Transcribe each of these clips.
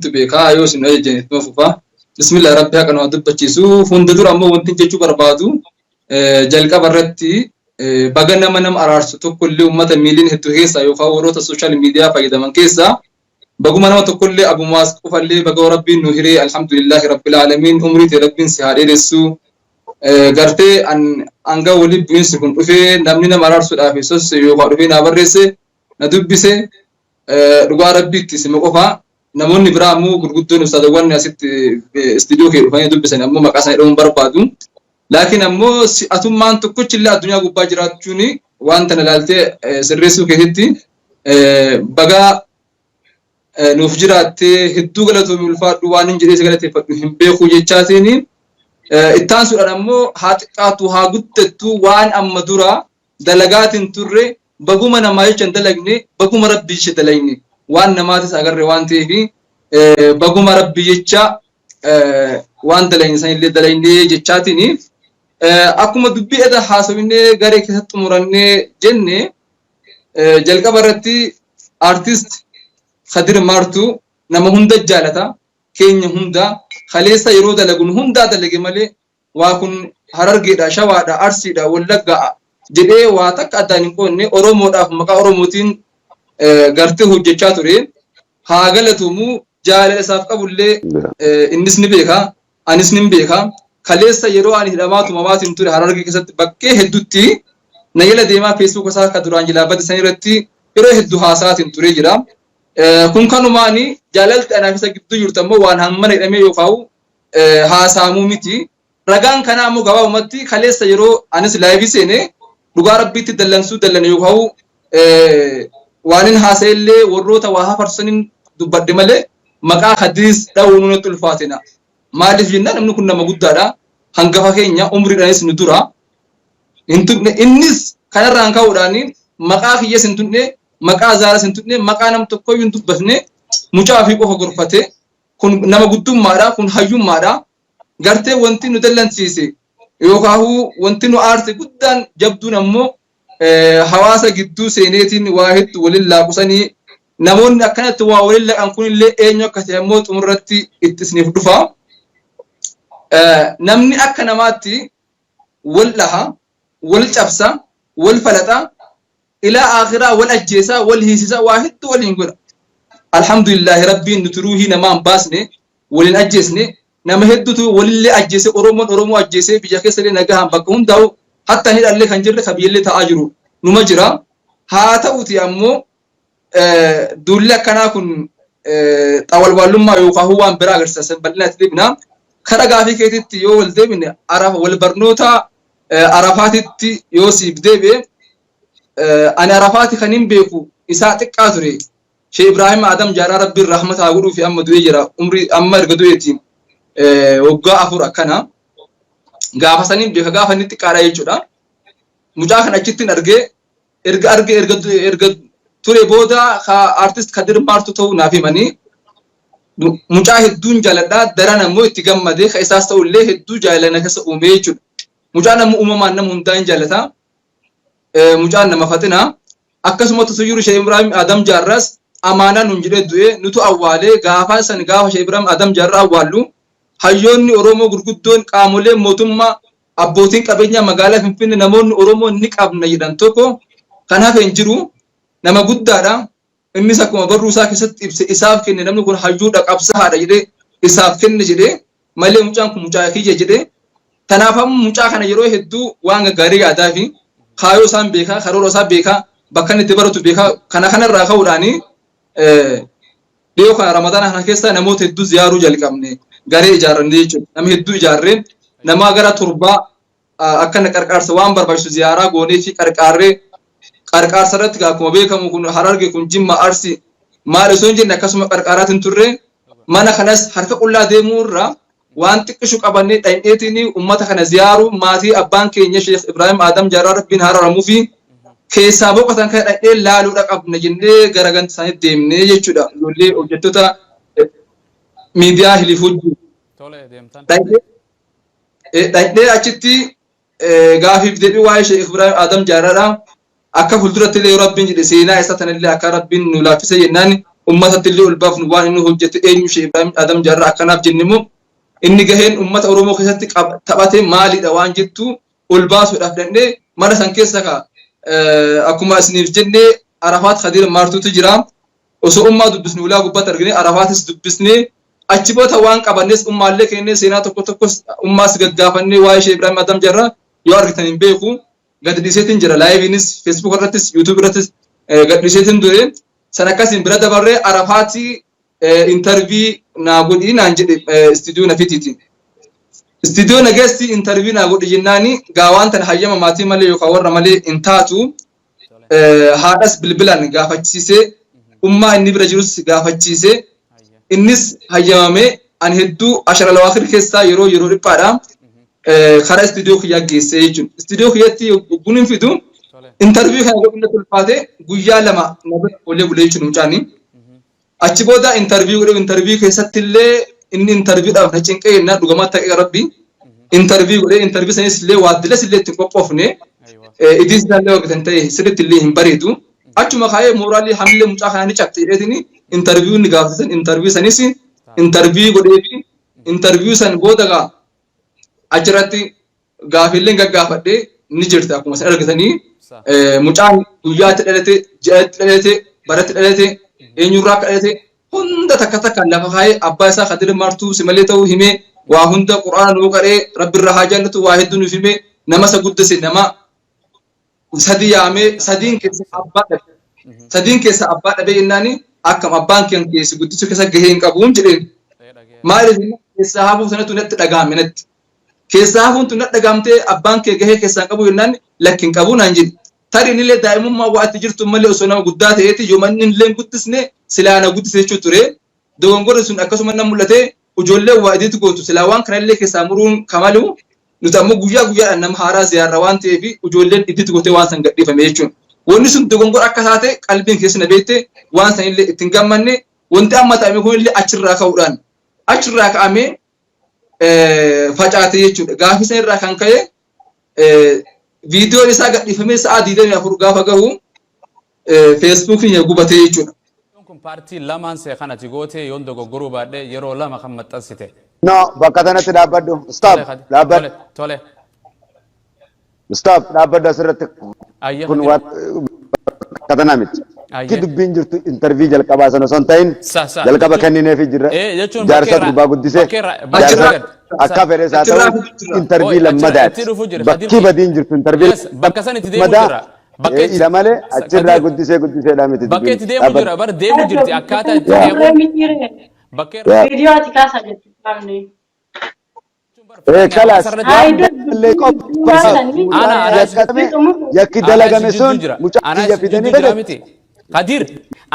Beekaa yoo isin ajajjan ittuma fufa. Bismillah, Rabbi haqa nu haa dubbachiisu. Hunda dura ammoo wanti jechuu barbaadu, jalqaba irratti baga nama nama araarsu tokko illee uummata miiliin hedduu keessaa yookaan warroota social media fayyadaman keessaa baguma nama tokko illee abumaas qofallee baga Rabbiin nu hiree. Alhamdulillahi rabbil aalamiin. Umrii ta'e Rabbiin si haa dheeressu. Gartee hanga walitti bu'iinsi kun dhufee namni nama araarsuudhaaf sosse yookaan dhufee naa barreesse, na dubbise, dhugaa Rabbiitti isima qofaa. Namoonni biraa ammoo gurguddoon ustaadawwan asitti istiidiyoo kee dhufanii dubbisan ammoo maqaa isaanii dhahuun barbaadu. Laakiin ammoo atummaan tokkochi illee addunyaa gubbaa jiraachuun waan tana ilaaltee sirreessuu keessatti bagaa nuuf jiraattee, hedduu galatoomi, ulfaadhu. Waan hin jedhee si galateeffadhu hin beeku jechaatiin. Ittaansuudhaan ammoo haa xiqqaatu haa guddattu, waan amma dura dalagaatiin turre baguma namaa jecha hin dalagne, baguma Rabbi jecha dalagne. Waan namaatis agarre waan ta'eef baguma Rabbi jecha waan dalagne sanillee dalagne jechaatiin. Akkuma dubbii eda haasofnee garee keessatti xumurannee jenne, jalqaba irratti artist Kadir Maartuu nama hunda jaalata, keenya hunda. Kaleessa yeroo dalagun hundaa dalage malee waa kun Harargeedha, Shawaadha, Arsiidha, Wallaggaa jedhee waa takka addaan hin qoonne. Oromoodhaaf maqaa Oromootiin gartee hojjechaa ture. Haa galatoomuu. Jaalala isaaf qabullee innis ni beeka, anis nin beeka. Kaleessa yeroo ani hidhamaa tumamaatiin ture Harargee keessatti bakkee hedduutti na jala deemaa Facebook isaa akka duraan jalaa bade san irratti yeroo hedduu haasa'aatiin turee jira. Kun kanumaani jaalalti anaaf isa gidduu jirtu ammoo waan hammana hidhamee yookaan haasa'amuu miti. Ragaan kanaa ammoo gabaabumatti kaleessa yeroo anis live seene dhugaa Rabbiitti dallansuu dallane yookaan waanin haasa'ellee warroota waa hafarsaniin dubbadhe malee maqaa Kadiris dha'uu natti ulfaatina. Maaliif jennaan, namni kun nama guddaadha. Hangafa keenya, umriidhaanis nu dura. Hin tuqne. Innis kanarraan ka'uudhaan maqaa kiyyas hin tuqne, maqaa Zaaras hin tuqne, maqaa nam tokkoyyuu hin dubbatne. Mucaa ofii qofa gorfate. Kun nama guddummaadha, kun hayyummaadha. Gartee wanti nu dallansiise yookaan wanti nu aarse guddaan jabduun ammoo hawaasa gidduu seeneetiin waa hedduu waliin laaqusanii namoonni akkanatti waa waliin laqan kunillee eenyu akka ta'e ammoo xumurratti itti isiniif dhufa. Namni akka namaatti wal dhaha, wal cabsa, wal falaxa, ilaa akhiraa wal ajjeesa, wal hiisisa, waa hedduu waliin godha. Alhamdulillahi, Rabbiin nuti ruuhii namaa hin baasne, waliin ajjeesne. Nama hedduutu walillee ajjeese. Oromoon Oromoo ajjeese biyya keessallee nagahaan bakka hundaa'u hatta hidhallee kan jirre, kan biyyallee taa'aa jiru numa jira. Haa ta'uti ammoo duulli akkanaa kun xawalwaallummaa yookaan waan biraa agarsiisa, san bal'inaa itti deebina. Kara gaafii keetitti yoo wal deebine, wal barnoota Arafaatitti yoo siif deebi'e, ani Arafaati kan hin beeku isaa xiqqaa ture. Sheekh Ibrahim Adam Jaaraa, Rabbiin rahmata haa godhuu fi, amma du'ee jira. Umrii amma erga du'eetiin waggaa 4 akkana. Gaafa saniin beeka, gaafa inni xiqqaadha jechuudha. Mucaa kan achittiin argee, erga argee erga ture booda ka artist Kadir Maartu ta'uu naaf himanii, mucaa hedduun jaaladhaa, daran ammoo itti gammadee ka isaas ta'u illee hedduu jaalala keessa uumee jechuudha. Mucaan ammoo uumamaan nama hundaa hin jaalata. Mucaan nama faxinaa. Akkasumatti Tuyyuru Sheekh Ibrahim Adam Jaarraas amaanaa nun jedhee du'ee nutu awwaalee. Gaafa san, gaafa Sheekh Ibrahim Adam Jaarraa awwaallu, hayyoonni Oromoo gurguddoon, qaamoleen mootummaa, abbootiin qabeenyaa magaalaa Finfinnee, namoonni Oromoo ni qabna jedhan tokko kan hafe hin jiru. Nama guddaadha. Innis akkuma barruu isaa keessatti ibse isaaf kenne, namni kun hayyuudha, qabsaa'aadha jedhee isaaf kenne jedhee malee mucaan kun mucaa kiyya jedhee. Kanaaf amma mucaa kana yeroo hedduu waan gaggaarii yaadaa fi kaayoo isaan beekaa, karoora isaa beekaa, bakka inni itti baratu beekaa. Kana kanarraa ka'uudhaani dhiyoo kana Ramadaana kana keessa namoota hedduu ziyaaruu jalqabne, garee ijaarranne jechuudha. Nama hedduu ijaarree, nama gara torbaa akkana qarqaarsa waan barbaachisu ziyaaraa goonee fi qarqaarree. Qarqaarsa irratti akkuma beekamu kun Hararge, kun Jimma, Arsi maal osoo hin jenne akkasuma qarqaaraatiin turre. Mana kanas harka qullaa deemuu irraa waan xiqqishu qabannee dhaqneetiin ummata kana ziyaaru, maatii abbaan keenya Sheekh Ibrahim Adam Jaarraa, Rabbiin hararamuu fi keessaa boqotan kana dhaqnee laaluudha qabna jennee gara ganda isaanii deemnee jechuudha. Ijoollee hojjettoota miidiyaa Hiliif wajjin. Tole, deemtan. Dhaqnee achitti gaafiif deebii waa'ee Sheekh Ibrahim Adam Jaarraadha. Akka fuulduratti illee yoo Rabbiin jedhe seenaa isaa tanallee akka Rabbiin nu laaffise jennaan Uummatatti illee ol baafnu waan inni hojjete eenyu Sheekh Ibraahim Adam Jaarraa akkanaaf jenne immoo inni gaheen uummata Oromoo keessatti taphate maalidha waan jettu ol baasuudhaaf dandhee mana san keessa ka akkuma isiniif jennee Arafaat Khadiir Maartuutu jira. Osoo ummaa dubbisnu ulaa gubbaatti argine Arafaatis dubbisnee achi booda waan qabannes ummaallee kennee seenaa tokko tokkos ummaas gaggaafannee waa'ee Sheekh Ibraahim Adam Jaarraa yoo argitan hin beeku gadi dhiiseetiin jira laayiviinis Facebook irrattis YouTube irrattis gad dhiiseetiin ture. San akkasiin bira dabarree Arafaatii interview naa godhii naan jedhe istiidiyoo na fitiiti. Istiidiyoo na geessi interview naa godhi jennaani gaa waan tana hayyama maatii malee yookaan warra malee hin taatu. Haadhas bilbilaan gaafachiisee ummaa inni bira jirus gaafachiisee innis hayyamamee ani hedduu ashara lawaakir keessaa yeroo yeroo dhiphaadha. Karaa istiidiyoo kiyyaa geessee jechuudha. Istiidiyoo kiyyatti yogguun hin fidu interview kana godhuun natti ulfaate guyyaa 2 na bira oolee bulee jechuudha mucaani. Achi booda interview godhe. Interview keessatti illee inni interviewdhaaf na cinqee jennaan dhugamaa ta'e rabbi interview godhe. Interview sanis illee waaddiles illee ittiin qophoofne idiis isaallee hojjetan ta'e sirriitti illee hin bareedu. Achuma kaa'ee mooraalii hamilee mucaa kanaa ni cabse jedheetini interview inni gaafatan interview sanis interview godhee fi interview san booda gaa achirratti gaafiileen gaggaafadhe ni jirti akkuma isin argitanii. Mucaan guyyaatti dhalate, ji'atti dhalate, baratti dhalate, eenyurraa akka dhalate hunda takka takkaan lafa kaa'ee abbaa isaa Kadir Martuu si malee ta'uu himee waa hunda quraana nuu qaree rabbi irraa haa jaallatu waa hedduu nuuf himee nama isa guddise nama sadi yaamee sadiin keessa abbaa dhabe. Sadiin keessa abbaa dhabee jennaani akkam abbaan kee keessi guddisuu keessa gahee hin qabuun jedheen. Maaliif keessaa hafuu sanatu natti dhagahame natti. Keessaa hafuun tun natti dhagahamtee abbaan kee gahee keessaa hin qabu jennaan lakki hin qabu naan jedhe. Tarii innillee daa'imummaa waa itti jirtu malee osoo nama guddaa ta'eeti yooma inni illee hin guddisne silaa na guddise jechuu ture. Dogongorri sun akkasuma na mul'ate ijoolleen waa idiitu gootu silaa waan kanallee keessaa muruun kamalu nuti ammoo guyyaa guyyaadhaan nama haaraa ziyaarra waan ta'eef ijoolleen idiitu gootee waan san gadhiifame jechuun. Wanni sun dogongora akka taate qalbiin keessa na beekte waan sanillee ittiin gammanne. Wanti amma ta'ame kunillee achirraa ka'uudhaan achirraa ka'amee facaate jechuudha. Gaafii san irraa kan ka'e viidiyoon isaa gadhiifamee sa'a 24 gaafa gahu Feesbuukiin gubatee jechuudha. Kun paartii lamaan see kanati goote yoon dogoggoruu baadhe yeroo lama kan maxxansite. No, bakka kanatti dhaabbadhu. Stop. Dhaabbadhu. Tole. Stop. Dhaabbadhu asirratti. Ayyee. Kun waan bakka tanaa miti. Ayyee. Ki dubbiin jirtu interview jalqabaa sana osoo hin ta'in Sa sa. jalqaba Jechuun kennineefi jirra. Jechuun Jaarsa bakkeerraa gurbaa guddisee bakkeerraa jaarsa bakkeerraa akka fedhes haa Achirraa ta'u fidu jira. interview Oi, achirra lammadaati. itti dhufu jira. Bakki Kadir badiin jirtu interview Yes, bakka san itti deemu lammadaa jira. Bakka itti ila malee achirraa Kadir guddisee guddiseedhaa miti bakka dubbiin. itti deemu Dhaabbadhu. jira. Bar deemu jirti akkaataa itti Yaa. deemu bakkeerraa Yaa. Viidiyoo ati kaasaa jirtu qaamni. Kalaas asirra Hayi illee qofa Ana anaas yakkatame yakki anaa dalagame isin jidduu sun jira. mucaa Anaa kiyya isin fidanii jidduu jira fedhe. miti. Kadir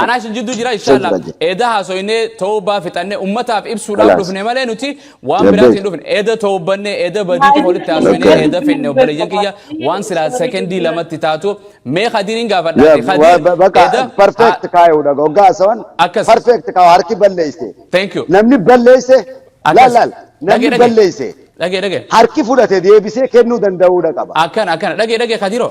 anaa isin jidduu jira inshallah. Jira jira. Eeda haasoynee tawbaa fixannee ummataaf ibsuudhaaf Kalaas. dhufne malee nuti waan Yabbee. biraatiin dhufne. Eeda tawbannee eeda badiitu walitti haasoynee Okay. eeda finne obboleeyyan kiyya waan silaa sekendii lamatti taatu mee Kadiriin gaafadhaati. Kadir Bakka eeda perfect kaayuudha hoggaa hasawan akkas. perfect kaayu harki balleeyse. Thank you. Namni balleeyse Akkas. laal laal Dhagee namni dhagee. balleeyse Dhagee dhagee. harki fudhate deebisee kennuu danda'uudha qaba. Akkana akkana dhagee dhagee Kadiro.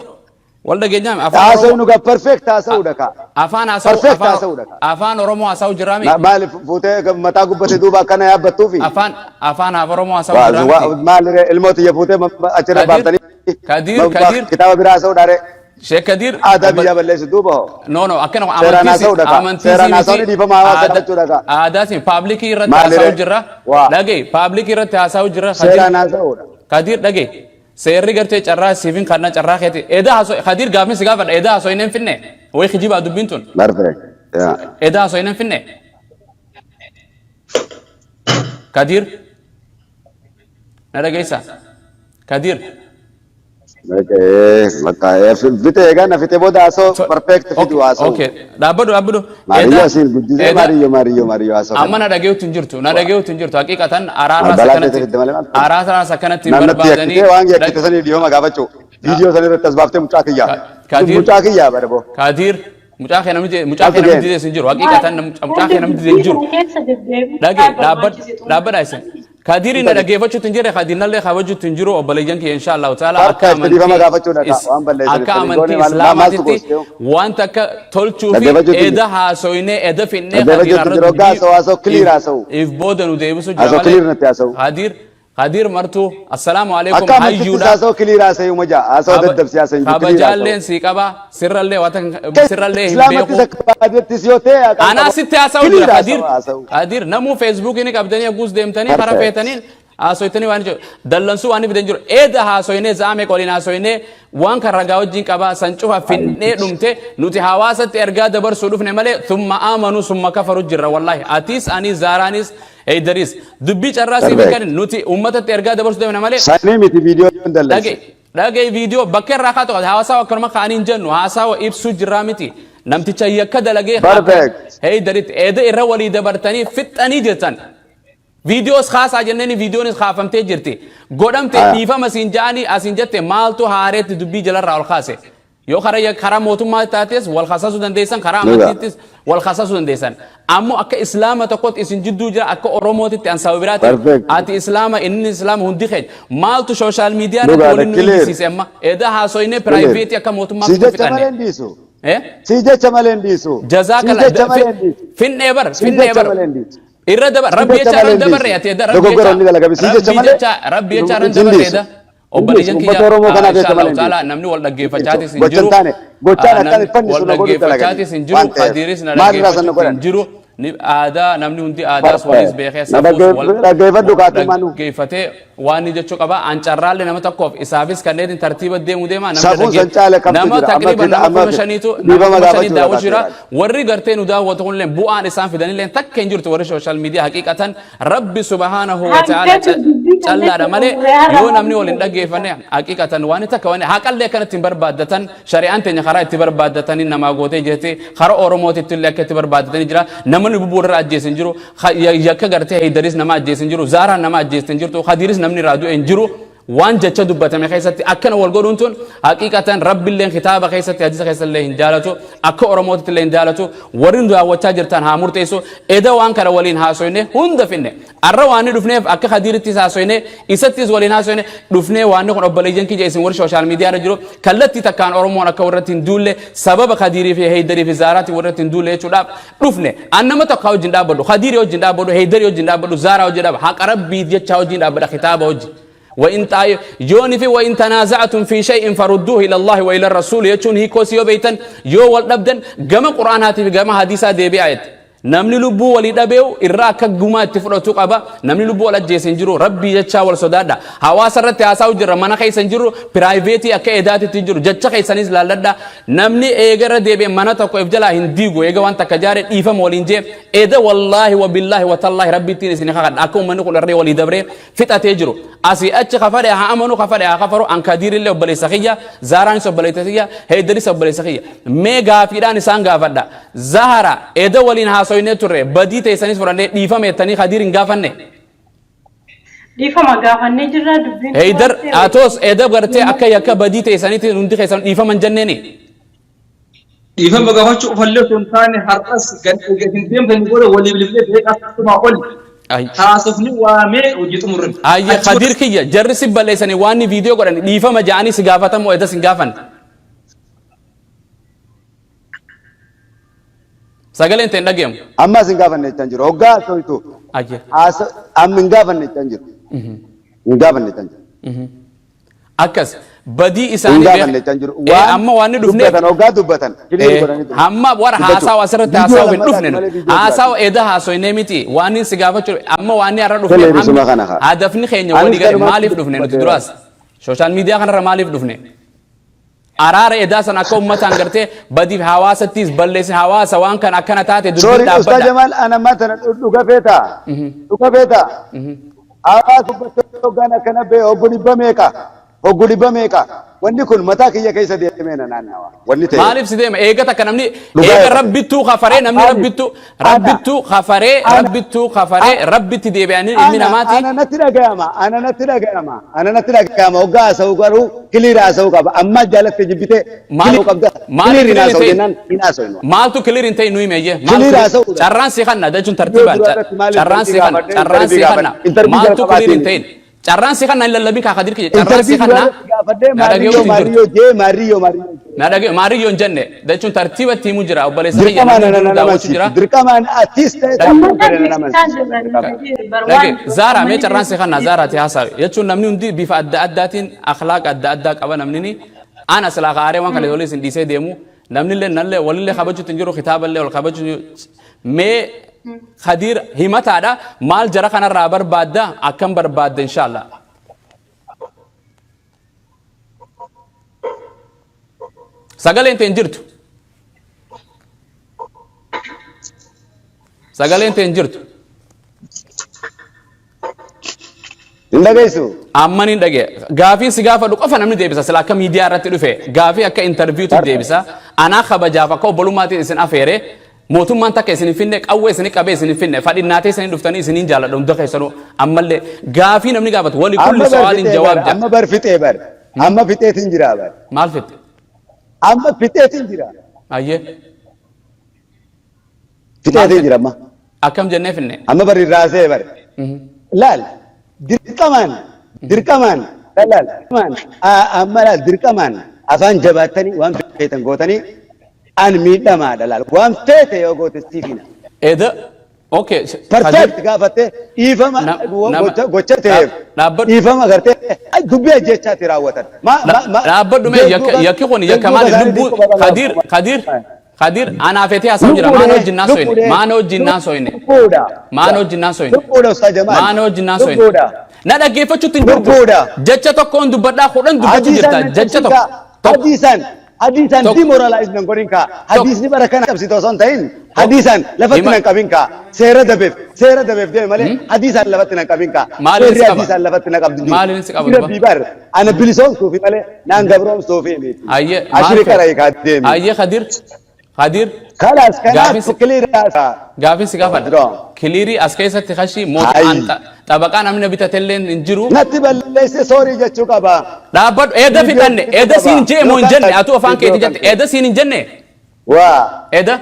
Wal dhageenyaame afaan Haasa'u Oromoo nu gaa perfect haasa'uudha kaa. Afaan haasa'u Perfect afaan haasa'uudha kaa. Afaan Oromoo haasa'u jiraami. Maaliif fuutee mataa gubbate duuba akkana yaabbattuufi? Afaan afaan Oromoo haasa'u jiraami. Maaliree ilmoo tiyya fuutee achirra Kadir baaftanii Kadir Kadir kitaaba biraa haasa'uudha ree. Sheekh Kadir Aadaa biyyaa balleessu duuba hoo. No, no, akkana Seeraan amantii haasa'uudha kaa. amantii Seeraan haasa'uun dhiifama hawaasa jechuudha kaa. Aadaatiin paablikii irratti Maaliree? haasa'u jirra. Waa. Dhagee paablikii irratti haasa'u jirra. Kadir Seeraan haasa'uudha. Kadir dhagee seerri gartee carraa siifin kanna carraa keeti. Edaa haasoo Kadir gaafni si gaafadha edaa haasoo hin finne. Way kijibaa dubbiin tun. Perfect. Yeah. Edaa haasoo hin finne. Kadir na dhageessa. Kadir. Bakka fite egaa na fite booda haasa'u perfect fidu haasa'u. Okay, dhaabbadhu dhaabbadhu. Maariyyoo asiin guddisee maariyyoo maariyyoo maariyyoo haasa'u. Amma na dhageetu hin jirtu, na dhageetu hin jirtu. Haqiiqatan araaraas Balaa akkanatti ta'e fidde malee maal? Araaraas akkanatti hin Naannatti barbaadanii. yakkitee waan yakkite sanii dhiyooma gaafachuu. Viidiyoo san irratti as baaftee mucaa kiyyaa. Kadir. Mucaa kiyyaa bara boo. Kadir, mucaa kee namni mucaa kee Maaltu namni ga'e? didees hin jiru. Haqiiqatan mucaa kee namni didees hin jiru. Dhagee dhaabbadha isin. Kadirin na dhaggeeffachuutti hin jirre, Kadirinallee kabajuutti hin jiru. Obboleeyyan kiyya, insha Allahu ta'ala, akka Perfect, dhiifama gaafachuu dhaqa. Waan balleessan akka itti amantii goone maaltu Islaamaatitti goosite? wanta akka tolchuu fi Dhaggeeffachuutti hin eda jiru. haasoyne, eda finnee Dhaggeeffachuutti Kadir hin jiru. Hoggaa haasa'u, haasa'u clear haasa'u. if booda nu deebisu jira Haasa'u malee. clear natti haasa'u. Kadir, Kadir martuu, assalaamu alaikum. Akka amantiittis Hayyuudha. haasa'u clear haasa'u maja. Haasa'u daddabsi haasa'u hin jiru, clear Kabajaalleen haasa'u. sii qaba, sirrallee wata sirrallee hin Islaamattis beeku. akka baadiyyaattis yoo ta'e haqaan Anaa qaba. sitti haasa'u Clear jira Kadir. haasa'u haasa'u. Kadir, namuu Feesbuukii ni qabdanii, haguus deemtanii karaa Perfect. feetaniin haasoytanii waan jiru dallansuu waan fidan jiru. Eeda haasoynee, za'ame qoliin haasoynee, waan kan ragaa wajjin qabaa san cufa finnee dhumte. Nuti hawaasatti ergaa dabarsuu dhufne malee thumma amanuu summa kafaru jirra. Wallaahi, atis, ani, Zaaraanis, Heydaris, dubbii carraa siif Perfect. kan nuti uummatatti ergaa dabarsuu deemne malee. Sanii miti, viidiyoo hin dallansu. Dhage, dhage, viidiyoo bakka irraa kaatu haasawa akkanuma kaanii hin jennu, haasawa ibsuu jirraa miti. Namticha yakka dalagee Perfect. Heydaritti eeda irra walii dabartanii fixxanii jirtan. Viidiyoos kaasaa jenneeni, viidiyoonis kaafamtee jirti. Godhamte. Dhiifama siin ja'anii asiin jette, maaltu haareetti dubbii jalarraa ol kaase? Yoo karaa mootummaa taates wal kaasasuu dandeessan, karaa Dhugaa. amantiittis wal kaasasuu dandeessan. Ammoo akka Islaama tokkotti isin jidduu jira, akka Oromootitti an saba biraatti. Perfect. Ati Islaama, inni Islaama, hundi keenya. Maaltu social media irratti Dhugaadha, waliin nu clear. iyyisiise amma? Edaa haasoyne private akka mootummaa Si jecha fixanne. malee hin dhiisu. Eh? Si jecha malee hin dhiisu. Si Jazaakala. jecha malee hin dhiisu. Finnee bar, Si finnee jecha bar. malee hin dhiisu. Irra dabar, Si rabbi jecha jecha malee irra hin dabarre dhiisu. ati eda rabbi Dogoggora jecha inni dalagame. Si jecha rabbi malee jecha, rabbi jecha irra hin dabarre dhiisu. eda. Hin Obboleeyyan dhiisu. kiyya, Uummata Oromoo kanaaf insha jecha malee Allahu hin ta'ala, dhiisu. namni wal dhaggeeffachaatis hin Gocha jiru. hin taane, gochaan akkaan Namni fannisu wal na godhu dhaggeeffachaatis dalaganii hin jiru. waan ta'eef Kadiris na maal irraa sana dhaggeeffachuutti hin godhan? jiru. Ni aadaa, namni hundi aadaas waliis Perfect. beekee Na safuus wal dhaggeeffadhu kaatummaa nu. dhaggeeffatee waan inni jechuu qaba. An carraallee nama tokkoof isaafis kanneen tartiiba deemu deema namni Safuun san caale kamtu nama jira? Amma taqriiban nama amma 5,000tu nama dhiifama 5,000 gaafachuudha daawwachuu jira. kaateedhaan. Warri gartee nu daawwatu kunillee bu'aan isaan fidanillee takka hin jirtu. Warri social media haqiiqatan Rabbi subhaanahu wa ta'ala Hanqatu dubbii callaadha malee kanneen yoo namni waliin dhaggeeffanne haqiiqatan waan takka waan haqallee akkanatti hin barbaaddatan. Shari'aan teenya karaa itti barbaaddatanii namaa gootee jirti. Karaa Oromootitti illee akka itti barbaaddatanii jira. Namni bubbuu irra ajjeese hin jiru. Yakka gartee Heydaris nama ajjeese hin jiru, Zaaraan nama ajjeeste hin jirtu, Kadiris namni irraa du'e hin jiru. Waan jecha dubbatame keessatti akkana wal godhuun tun haqiiqatan Rabbilleen kitaaba keessatti, hadiisa keessallee hin jaalatu, akka Oromootitti illee hin jaalatu. Warri nu daawwachaa jirtan haa murteessu. Eda waan kana waliin haasoyne hunda finne. Arra waan ni dhufneef akka Kadiirittis haasoyne, isattis waliin haasoyne dhufnee. Waan kun, obboleeyyan kiyya, isin warri social media irra jiru, kallattii takkaan Oromoon akka warratti hin duulle, sababa Kadiirii fi Heydarii fi Zaaraatiin warratti hin duulle jechuudhaaf dhufne. An nama tokko wajjin dhaabbadhu, Kadiirii wajjin dhaabbadhu, Heydarii wajjin dhaabbadhu, Zaaraa wajjin dhaabbadhu, haqa Rabbii jechaa wajjin dhaabbadha, kitaaba wajjin. وإن يوني في وإن تنازعتم في شيء فردوه إلى الله وإلى الرسول يچون هيكو سيو بيتن يو والدبدن جما قرآناتي في جما حديثا دي بي آيات. Namni lubbuu walii dhabeewu irraa akka gumaa itti fudhatu qaba. Namni lubbuu wal ajjeese hin jiru. Rabbii jechaa wal sodaadha. Hawaasa irratti haasa'u jirra, mana keessa hin jirru, private akka edaatitti hin jiru. Jecha keessanis laalladha. Namni eega irra deebi'e mana tokko if jalaa hin diigu. Eega waan takka jaare dhiifama waliin jee eda. Wallaahi wabillaahi watallaahi, Rabbiittiin isin kakadha, akka uummanni kun irree walii dabree fixatee jiru. Asii achi kafadhe haa amanu, kafadhe haa kafaru. An Kadiirillee obboleessa kiyya, Zaaraanis obboleessa kiyya, Heeydaris obboleessa kiyya. Mee gaafiidhaan isaan gaafadha. Zahara, eda waliin haasoynee turre, badii teessanis fudhannee dhiifame jettanii Kadiir hin gaafanne? Dhiifama gaafannee jirra, dubbiin. Heydar, atoos eda gartee akka yakka badii teessaniitiin hundi keessan dhiifama hin jenneeni? Dhiifama gaafachuu qofallee osoo hin taane, har'as hin deemtanii booda walii bilbilee daqiiqaa ol haasofni waamee hojii xumurre. Ayye, Kadiir kiyya, jarri si balleessanii waan ni viidiyoo godhan dhiifama ja'anii si gaafatamoo edas hin gaafanne? Sagaleen ta'e hin dhageemu. Ammas hin gaafanne jechaan jiru. Hoggaa haasoftu amma hin gaafanne jechaan jiru. Hin gaafanne jechaan jiru. Akkas badii Hin isaanii gaafanne jechaan jiru. Waan amma waan ni dhufneef dubbatan, hoggaa dubbatan clear godhanii turan. Hamma warra Dubbachuu. haasawa asirratti Viidiyoo haasawa hin lammataati dhufne nu. malee viidiyoo Haasawa biraati. eda haasoynee miti. Waan inni si gaafachuu amma waan inni har'a Tole, dhufneef isuma kana haa. Hadafni keenya Anis walii gale kanumaan maaliif dhufne nuti dubbateera. duraas? Social media kanarra maaliif dhufne? Araara edaa san akka uummataan gartee badiif hawaasattis balleessin, hawaasa waan kan akkana taate dubbiin Sorry, Ustaz dhaabbadha. Jamal, ana ammaa tana dhuga feetaa? Dhuga feetaa? Hawaasa dubbachuu hoggaan akkana bee hoggu dhibba meeqa? Hoggu dhibba meeqa? Wanni kun mataa kiyya keessa deemee na naannawa. Wanni ta'e. Maaliif si deema? Eega takka namni Dhugaa eega yoo ta'e. rabbittuu kafaree namni Ani rabbittuu ana rabbittuu kafaree ana rabbittuu kafaree rabbitti deebi'anii ilmi ana namaati. ana natti dhagayama, ana natti dhagayama, ana natti dhagayama. Hoggaa haasa'u garuu clear haasa'uu qaba. Amma jaalatte jibbite Maal clear qabda. maaliif Clear hin clear hin haasa'u ta'in? jennaan hin haasa'u. Maaltu clear hin ta'in nu hime eeyyee? Maal Clear clear haasa'uudha. carraan si kanna jechuun Viidiyoo tartiibaan duraa irratti maal carraan interview si kanna gaafadhe carraan interview si kanna gaafadhe interview maaltu clear hin jalqabaatiin ta'in? Carraan si kanna hin lallabin kaa Kadir kiyya carraan si interview duraa kanna irratti gaafadhe na maariyyoo dhaga'uutti hin jirtu. maariyyoo jee maariyyoo maariyyoo jee. Na dhaga'e maariyyoo hin jenne jechuun tartiibatti himu jira obboleessa kiyya Dirqamaan namni ana hundinuu nan daawwachuu jira. amansiisti. Dirqamaan atis ta'e Dhag- tabbuu Uummata fedhe nan beeksisaa amansiisti. jirra Dirqama. Kadir bar Dhage waan jiru Zaaraa mee uummanni carraan si kanna beeksisuu Zaaraati haasawe jechuun namni hundi bifa adda addaatiin akhlaaqa adda addaa qaba namni ni ana silaa kaaree waan kana olii isin dhiisee deemu namni illee nallee walillee kabajuutti hin jiru kitaaballee wal kabajuu hin jiru mee Khadiir himataadha maal jara kanarraa barbaadda akkam barbaadda inshallah. Sagaleen tee hin jirtu. Sagaleen tee hin jirtu. Hin dhageessu. Amman hin dhagee. Gaafii si gaafadhu qofa namni deebisa. Sila akka miidiyaa irratti dhufe gaafii akka interviewtu deebisa. Anaa kabajaaf akka obbolummaatiin isin afeere mootummaan takka isin hin finne qawwee isin qabee isin hin finne fadhinnaatee isin dhuftanii isiniin jaaladha hunda keessanuu ammallee gaafii namni gaafatu wali kulli Amma bar so'aaliin fixee bar. jawaab jedha. Amma bar fixee bar. Amma fixeetiin jira bar. Maal fitte? Amma fixeetiin jira. Ayyee. Maal Fixeetiin fitte? jira amma. Akkam jennee finne? Amma bari raasee bar. Laal dirqamaan dirqamaan laal dirqamaan amma laal dirqamaan afaan jabaattanii waan feetan gootanii an miidhamaadha laal waan feete yoo goote siif hina. Eda okay. Kadir Perfect gaafattee dhiifama nama gocha ta'eef dhaabbadhu dhiifama gartee dubbii ajjechaatti raawwatan. Dhaabbadhu mee yakki kun yakka Dudduuba maali isaanii lubbuu xiqqoo babal'aa. Kadir Kadir Kadir anaa feetee haasa'u jira maana Lubbuudhee wajjin naasoyne lubbuudhee maana wajjin naasoyne lubbuudha. maana wajjin naasoyne Lubbuudha Ustaaz Jamaal. maana wajjin naasoyne Lubbuudha. na dhaggeeffachuutti hin jirtu Lubbuudha. jecha tokkoon dubbadhaa 10 dubbachuu Hadiisaan jirta nan jecha cabsin tokko kaa. tokko Hadiisaan hadiisaan tokko demoralize nan godhin kaa. tokko Hadiisni bara kana cabsitu osoo hin ta'in hadiisaan lafatti hima nan qabin kaa. Seera dabeef seera dabeef deeme malee hadiisaan lafatti nan qabin kaa. Maaliin Seerri si qaba? hadiisaan lafatti na qabdu jiru. Maaliin si qaba Rabbii duba? bar ana bilisoomsuufi malee naan gabroomsuufi miti. Ayyee maal Ashiri feete? kara hiikaa deemi. Ayyee Kadir Kadir Kalaas gaafin kanaaf si clear haasaa. gaafin si gaafadha. Dura. Clearii as keessatti kashii mootummaan Ayi. xabaqaa namni bitatellee hin jiru. Natti balleesse sorry jechuu qaba. Dhaabbadhu eeda Viidiyoo fixanne jechuu eeda qaba. siin jee moo hin Yookaan jenne atuu afaan viidiyoo keetii kan jette kee. eeda siin hin jenne Waa. eeda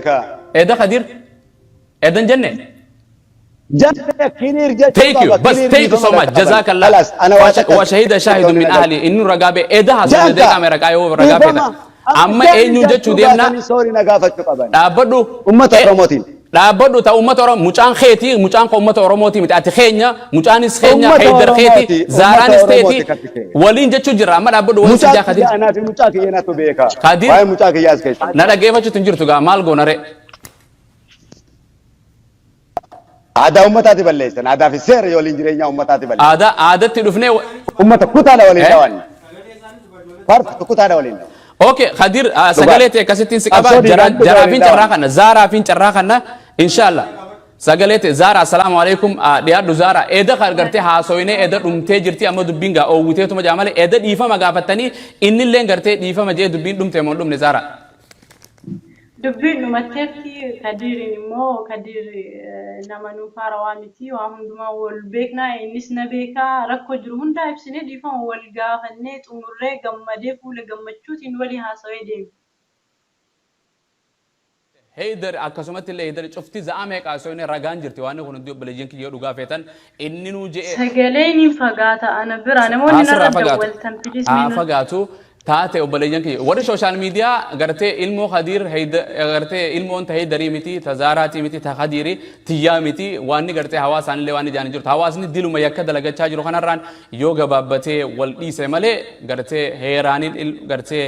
Ka. eeda Kadir eeda hin jenne. Jette clear jechuu Thank you. qaba. Bas Clear thank you dhiifama so much. qaban. Jazakallah. Kalaas ana waa takka Wa shahida shahidun min ahli inni ragaa ba'e eeda haasofne Janka deeqaa mee ragaa yoo ragaa feeta. dhiifama. Amma eenyuun jechuu deemna baatanii sorry na gaafachuu qaban. dhaabbadhu. Uummata Oromootiin. Dhaabbadhu ta uummata Oromoo mucaan keetii mucaan koo uummata Oromooti miti ati keenya mucaanis keenya Uummata Haydar keetii Oromooti. Uummata Zaaraanis Oromooti teetii kan kee. waliin jechuu jirra amma dhaabbadhu waliin Mucaa sijaa kiyya Kadir. anaa fi mucaa kiyya natu beeka. Kadir Waa'ee mucaa kiyyaas keessa. na dhaggeeffachuutti hin jirtu gaa maal goona ree. Aadaa uummataati balleessan. Aadaa fi seera waliin jireenya uummataati balleessan. Aadaa aadatti dhufnee Uummata kutaadha waliin Eh? dhawan. Farfatu kutaadha waliin dhawan. Okay, Khadir, sagalee ta'e akkasittiin si qaba. Qabsoo Jara- diinagdee Jaraafin waliin carraa dhawan. kana, Zaaraafin carraa kana, inshallah. Sagalee ta'e Zaara, assalaamu alaikum. Dhiyaadhu Zaara. Eeda kan gartee haasoyinee eeda dhumtee jirti amma dubbiin gaa oowwiteetuma jaa malee eeda dhiifama gaafattanii innilleen gartee dhiifama jee dubbiin dhumte moo hin dhumne Zaara? Dubbiin dhumatteetti. Kadiiriin immoo Kadiir nama nuuf haarawaa miti waa hundumaa wal beeknaa innis na beekaa rakkoo jiru hundaa ibsinee dhiifama wal gaafannee xumurree gammadee fuula gammachuutiin walii haasawee deeme. Heydar akkasumatti illee Heydar cufti za'a meeqa haasofne ragaan jirti waan kun hundi obboleeyyan kiyya yoo dhugaa feetan inni nuu je'e Sagaleen hin fagaata ana biraa namoonni Asirraa narra fagaatu. dawwaltan please Haa mee na fagaatu. Taate obboleeyyan kiyya. Warri social media gartee ilmoo Khadiir gartee ilmoon ta Heydarii miti, ta Zaaraatii miti, ta Khadiiri tiyyaa miti. Waanni gartee hawaasaanillee waan ijaan hin jirtu. Hawaasni diluma yakka dalagachaa jiru kanarraan yoo gabaabbatee wal dhiise malee gartee heeraaniin gartee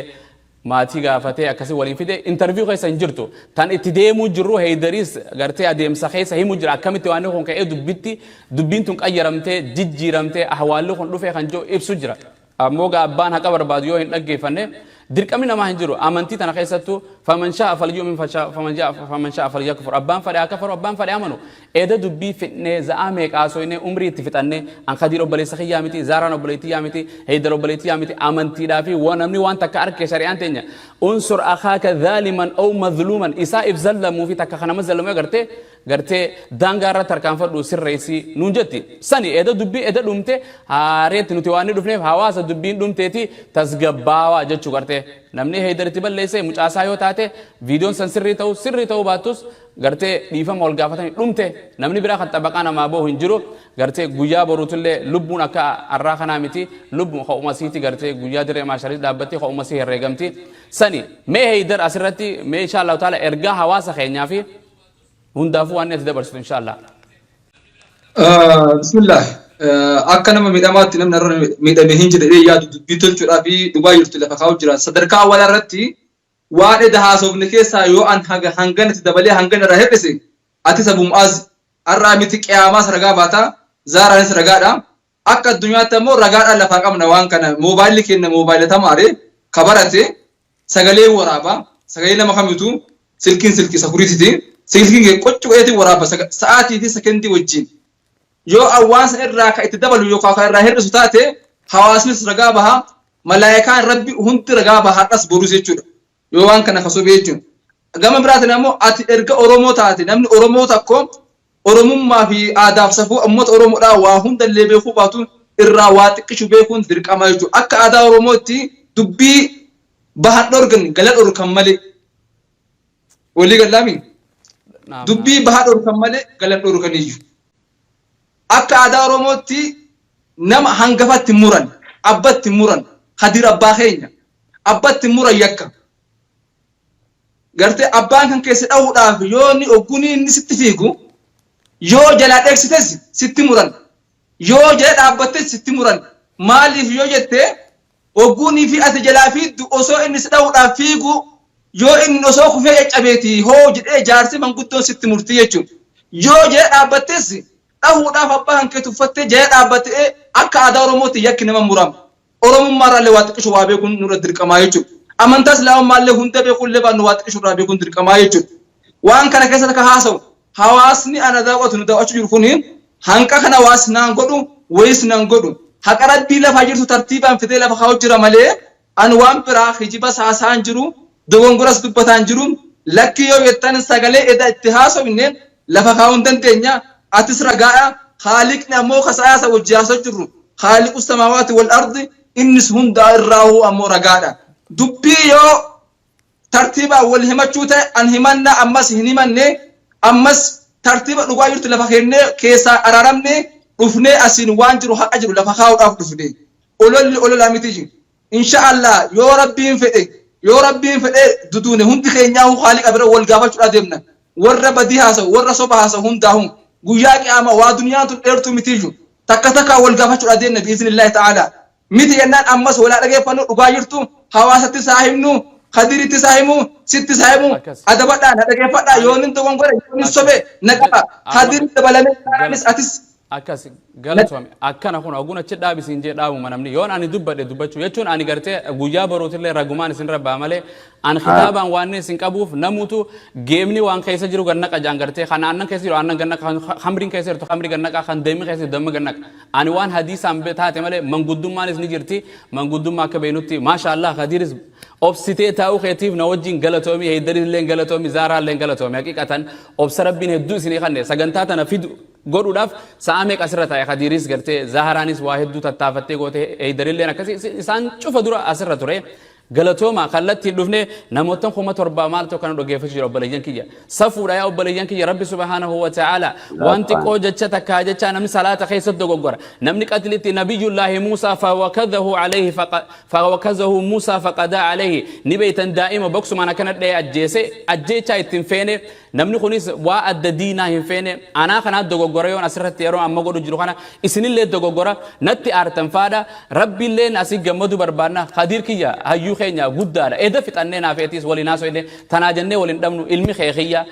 maatii gaafatee akkasi waliin fide interview keessa hin jirtu. Tan itti deemuu jirru Heydariis gartee adeemsa keessa himu jira akkamitti waanni kun ka'ee dubbitti dubbiin tun qayyaramtee jijjiiramtee ahwaalli kun dhufee kan jiru ibsu jira. Ammoo gaa abbaan haqa barbaadu yoo hin dhaggeeffanne dirqamni namaa hin jiru. Amantii tana keessattuu faman sha'a falyu'min faman sha'a falyakfur. Abbaan fadhe haa kafaru, abbaan fadhe amanu. Eda dubbii fidnee za'aa meeqa haasoynee umrii itti fixannee an Khadiir obboleessa kiyyaa miti, Zaaraan obboleettii tiyyaa miti, Heydar obboleettii tiyyaa miti. Amantiidhaa fi namni waan takka arke shari'aan teenya unsur akhaaka zaaliman ow mazluuman isaa if zallamuu fi takka ka nama zallamuu agarte gartee daangaa irra tarkaanfadhu sirreessi nuun jetti. Sani eda dubbii eda dhumte haareetti nuti waan ni dhufneef hawaasa dubbiin dhumteeti tasgabbaawaa jechuu gartee namni Heydaritti balleesse mucaasaa yoo taate viidiyoon san sirrii ta'uu baattus gartee dhiifama wal gaafatanii dhumte. Namni biraa kan xabaqaa namaa bahu hin jiru. Gartee guyyaa boruutillee lubbuun akka arraa kanaa miti, lubbuun ho'umasiiti. Gartee guyyaa dirree maasharii dhaabbattee ho'umasii herreegamti. Sani mee Heydar asirratti mee insha Allahu taala ergaa hawaasa keenyaa fi hundaafuu waan ati dabarsitu insha Allah. Bismillah. Akka nama miidhamaatti namni irra miidhame hin jedhee yaadu dubbii tolchuudhaa fi dhugaa jirtu lafa kaa'u jira. Sadarkaa awwalaa irratti waan eda haasofne keessaa yoo an haga hanganatti dabalee hangana irraa hir'ise, atis Abu Mu'aaz har'aa miti qiyaamaas ragaa baata, Zaaraanis ragaadha. Akka addunyaatti ammoo ragaadhaan lafaa qabna. Waan kana moobaayilli kenna, moobaayila tamaare ka barate sagalee waraaba, sagalee nama kamitu silkiin silkii sakuriititi silkiin kee qoccu godheetiin waraaba sa'aatii fi sekendii wajjin. Yoo waan san irraa ka itti dabalu yookaan ka irraa hir'isu taate, hawaasnis ragaa baha, malaayikaan Rabbi hundi ragaa baha, har'as borus jechuudha yoo waan kana kasobee jechuudha. Gama biraatiin ammoo ati erga Oromoo taate, namni Oromoo tokko Oromummaa fi aadaaf safuu uummata Oromoodhaa waa hundallee beekuu baatu irraa waa xiqqishu beekuun dirqama jechuudha. Akka aadaa Oromootti dubbii bahan dhorgan gala dhorkan malee. Walii gallaami? Dubbii baha dhorkan malee gala dhorkaniyyuu. Akka aadaa Oromootti nama hangafatti muran, abbatti muran, Kadir abbaa keenya. Abbatti muran yakka. Gartee abbaan kan keessa dhahuudhaaf yoo inni oggunii inni sitti fiigu yoo jalaa dheeksites sitti muran, yoo jala dhaabbattes sitti muran. Maaliif yoo jette, oggunii fi ati jalaa fiiddu osoo inni si dhahuudhaaf fiigu yoo inni osoo kufee caccabeeti hoo jedhee jaarsi manguddoon sitti murtii jechuudha. Yoo jala dhaabbattes dhahuudhaaf abbaa kan kee tuffattee jala dhaabbattee akka aadaa Oromootti yakki nama murama. Oromummaarraallee waa xiqqishu waa beekuun nurra dirqamaa jechuudha. Amantaa Islaamummaallee hunda beekuullee baannu waa xiqqishu irraa beekuun dirqamaa jechuudha. Waan kana keessatti akka haasa'u hawaasni ana daawwatu nu daawwachuu jiru kuni hanqa kana waas naan godhu wayis nan godhu. Haqa Rabbii lafa jirtu tartiibaan fidee lafa kaa'u jira malee an waan biraa kijibas haasa'aan jiru, dogongoras dubbataan jiru. Lakkii yoo jettan sagalee eda itti haasofne lafa kaa'uu hin dandeenya. Atis ragaadha. Haaliqni ammoo kasaasa wajji haasa'u jirru, haaliqu samaawaati wal ardi, innis hundaa irraahuu ammoo ragaadha. Dubbii yoo tartiibaan wal himachuu ta'e an himannaa ammas hin himanne, ammas tartiiba dhugaa jirtu lafa kennee keessaa araaramne dhufnee asiin waan jiru haqa jiru lafa kaa'uudhaaf dhufne. Ololli ololaa miti. Insha Allah yoo Rabbiin fedhe, yoo Rabbiin fedhe duduune hundi keenyaa haaliqa bira wal gaafachuudhaa deemna. Warra badii haasa'u, warra soba haasa'u hundaa'u guyyaa qiyaamaa waa duniyaan tun dheertuu mitiiyyu takka takkaa wal gaafachuudhaa deemna bi'iznillaahi ta'aalaa. Miti jennaan ammas walaa dhageeffannu, dhugaa jirtu hawaasatti isaa himnu, Kadiritti isaa himu, sitti isaa himu. Adabadhaa na dhageeffadhaa. Yoo nin dogongore, yoo nin sobe na qaba. Kadir dabalamee anis atis. Akkas galatoome. Akkana kun oguun achi dhaabisiin jee dhaabuma. Namni yoon ani dubbadhe dubbachuu jechuun ani gartee guyyaa boruutillee ragumaan isin rabbaa malee an kitaabaan waan isin qabuuf namutu geemni waan keessa jiru gannaqa jaan. Gartee kan aannan keessa jiru aannan gannaqa, kan khamriin keessa jirtu khamrii gannaqa, kan deemni keessa jiru damma gannaqa. Ani waan hadiisaan taate malee manguddummaanis ni jirti. Manguddummaa akka beeknutti maasha Allah, Kadiris obsitee taa'uu keetiif na wajjin galatoomi, Heeydaris illee galatoomi, Zaaraa illee galatoomi. Haqiqatan obsa Rabbiin hedduu isinii kanne. Sagantaa tana fidu godhuudhaaf sa'a meeqa asirra taa'e. Kadiiris gartee Zaharaanis waa hedduu tattaafattee goote, Heeydarilleen akkasii isaan cufa dura asirra ture. Galatooma. Kallattiin dhufne namoottan 7,000 maaltu akkana dhaggeeffachuu jira. Obboleeyyan kiyya, safuudha. Yaa obboleeyyan kiyya, Rabbi subhaanahu wa ta'ala waan xiqqoo jecha takkaa jecha namni salaata keessatti dogoggora, namni qatlitti Nabiyyullaahi Muusaa fawakadahu alayhi, fawakazahu Muusaa faqadaa alayhi ni beeytan. Daa'ima boksumaan akkana dha'ee ajjeese. Ajjeechaa ittiin feene. Namni kunis waa adda diinaa hin feene. Anaa kanaa dogoggora yoon asirratti yeroo amma godhu jiru kana isinillee dogoggora natti aartan faadha. Rabbiilleen asii gammadu barbaanna. Kadiir kiyya hayyuu keenya guddaadha. Eda fixannee naafeetiis waliin haasofne tanaa jennee waliin dhabnu. Ilmi kee kiyya,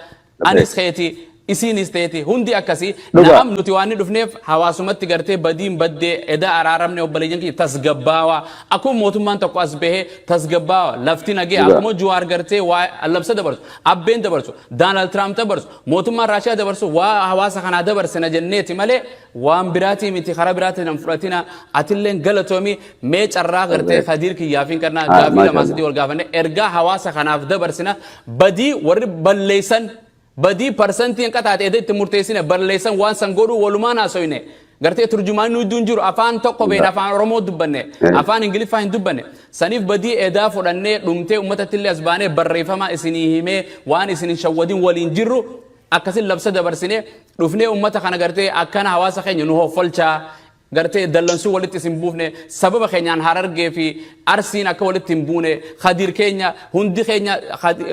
anis keeti. Isiinis teeti hundi akkasii. Dhugaa. Na'am, nuti waan inni dhufneef hawaasumatti gartee badiin baddee eda araaramne, obboleeyyan kiyya, tasgabbaawaa, akkuma mootummaan tokko as bahee tasgabbaawa, lafti nagee, akkuma Juwaar gartee waa labsa dabarsu, Abbeen dabarsu, Daanaald Tiraamp dabarsu, mootummaan Raashiyaa dabarsu, waa hawaasa kanaa dabarsina jenneeti malee waan biraatii miti. Karaa biraatiin hin fudhatina. Atilleen galatoomi. Mee carraa gartee Kadiir kiyyaaf hin kannaa gaafii lamaa sadii wal gaafanne, ergaa hawaasa kanaaf dabarsina. Badii warri balleessan, badii parsantii hin qataate eda itti murteessine, balleessan waan san godhuu walumaan haasoyne, gartee turjumaan nu idduun jiru, afaan tokko beekna, afaan Oromoo dubbanne, afaan Ingiliffaa hin dubbanne. Saniif badii edaa fudhannee dhumtee uummatatti illee as baanee barreeffama isinii himee waan isin hin shawwadin waliin jirru akkasin labsa dabarsine dhufnee uummata kana gartee akkana hawaasa keenya nu hoffolchaa, gartee dallansuu walitti isin buufne, sababa keenyaan Harargee fi Arsiin akka walitti hin buune. Khadiir keenya, hundi keenya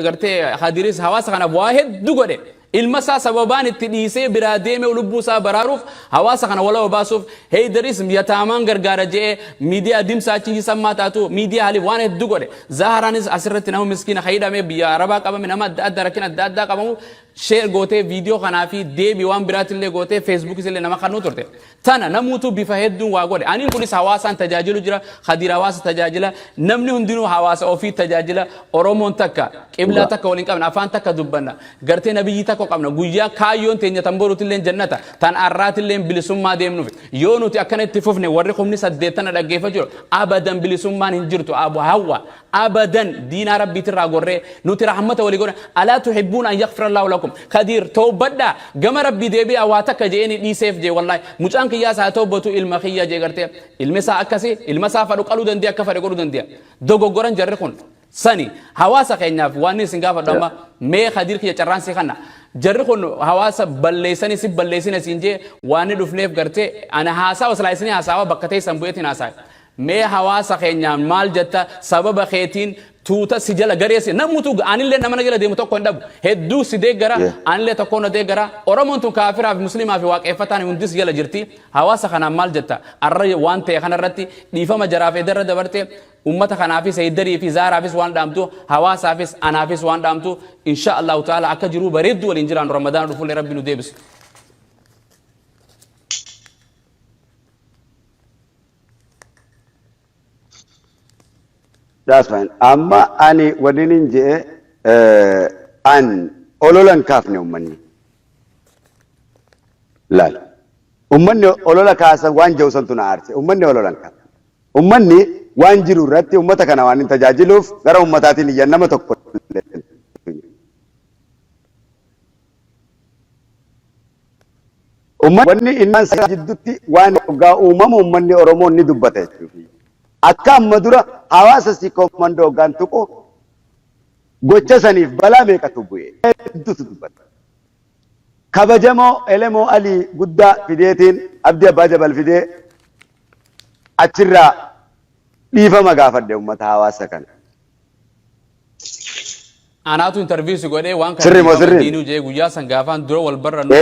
gartee Khadiiris hawaasa kanaaf waa hedduu godhe. Ilma isaa sababaan itti dhiisee biraa deemee lubbuu isaa baraaruuf, hawaasa kana walaba baasuuf. Heeydaris yataamaan gargaara je'ee miidiyaa dimsaa achi hisammaa taatu, miidiyaa haliif waan hedduu godhe. Zaharaanis asirratti nama miskiina hidhamee biyya Arabaa qabame, nama adda addaa rakkina adda addaa qabamu share gootee, viidiyoo kanaa fi deebii waan biraatillee gootee, Feesbuukis illee nama kannuu turte. Tana namuutu bifa hedduun waa godhe. Aniin kunis hawaasaan tajaajilu jira. Khadiir hawaasa tajaajila. Namni hundinuu hawaasa ofii tajaajila. Oromoon takka. Qiblaa takka waliin qabna. Afaan takka dubbanna. Gartee nabiyyi takka qabna. Guyyaa kaayyoon teenya tan boruutillee jannata. Tan arraatillee bilisummaa deemnuuf. Yoo nuti akkana itti fufne, warri 80,000 dhaggeeffachuu jiru. Abadan bilisummaan hin jirtu. Abu Hawwa. Abadan diinaa Rabbiitirraa gorree nuti rahmata walii godhan. Alaa tuhibbuun an yaghfira Allahu lakum? Kadiir, tawbadhaa, gama Rabbii deebi'aa, waa takka je'eeni dhiiseef jee. Wallaahi mucaan kiyyaas haa tawbatu, ilma kiyya jee. Gartee ilmi isaa akkasi, ilma isaa fadhu qaluu dandeenya, akka fadhe godhuu dandeenya. Dogoggoran jarri kun sani hawaasa keenyaaf waan isin gaafadhu amma. Mee Kadiir kiyya, carraan si kanna. Jarri kun hawaasa balleessanii si balleessina siin jee waan dhufneef, gartee ana haasawa silaa isinii haasawa bakka teessan bu'eetiin haasawa. Mee hawaasa keenyaan maal jetta? Sababa keetiin tuuta si jala garee si namuutu anillee nama na jala deemu tokko hin dhabu, hedduu si deeggara. Anillee tokko na deeggara. Oromoon tun kaafiraa fi musliimaa fi waaqeffataan hundis jala jirti. Hawaasa kanaan maal jetta arra waan ta'e kanarratti? Dhiifama jaraaf edarra dabarte, ummata kanaafis, Heeydarii fi Zaaraafis waan dhaamtu, hawaasaafis anaafis waan dhaamtu. Insha Allahu ta'ala akka jiruu bareedduu waliin jiraannu, Ramadaana dhufullee Rabbi nu deebisu. That's fine. Amma ani waliin hin je'e, an olola hin kaafne uummanni. Laal. Uummanni olola kaasan waan jiru santu na aarse. Uummanni olola hin kaafne. Uummanni waan jiru irratti uummata kana waan hin tajaajiluuf gara uummataatiin iyyan, nama tokko illee. Uummanni inni jidduutti waan hoggaa uumamu uummanni Oromoo ni dubbata jechuudha. Akka amma dura hawaasa si koomandoo hoggaan tuqu gocha saniif balaa meeqatu bu'e, hedduutu dubbata. Kabajamoo Elemoo Alii guddaa fideetiin, Abdii Abbaa Jabal fidee achirraa dhiifama gaafadhe uummata hawaasa kana. Anaatu interview si godhee waan kana Sirri moo dhiifama sirri? diinuu jee guyyaa san gaafaan dura wal barrannu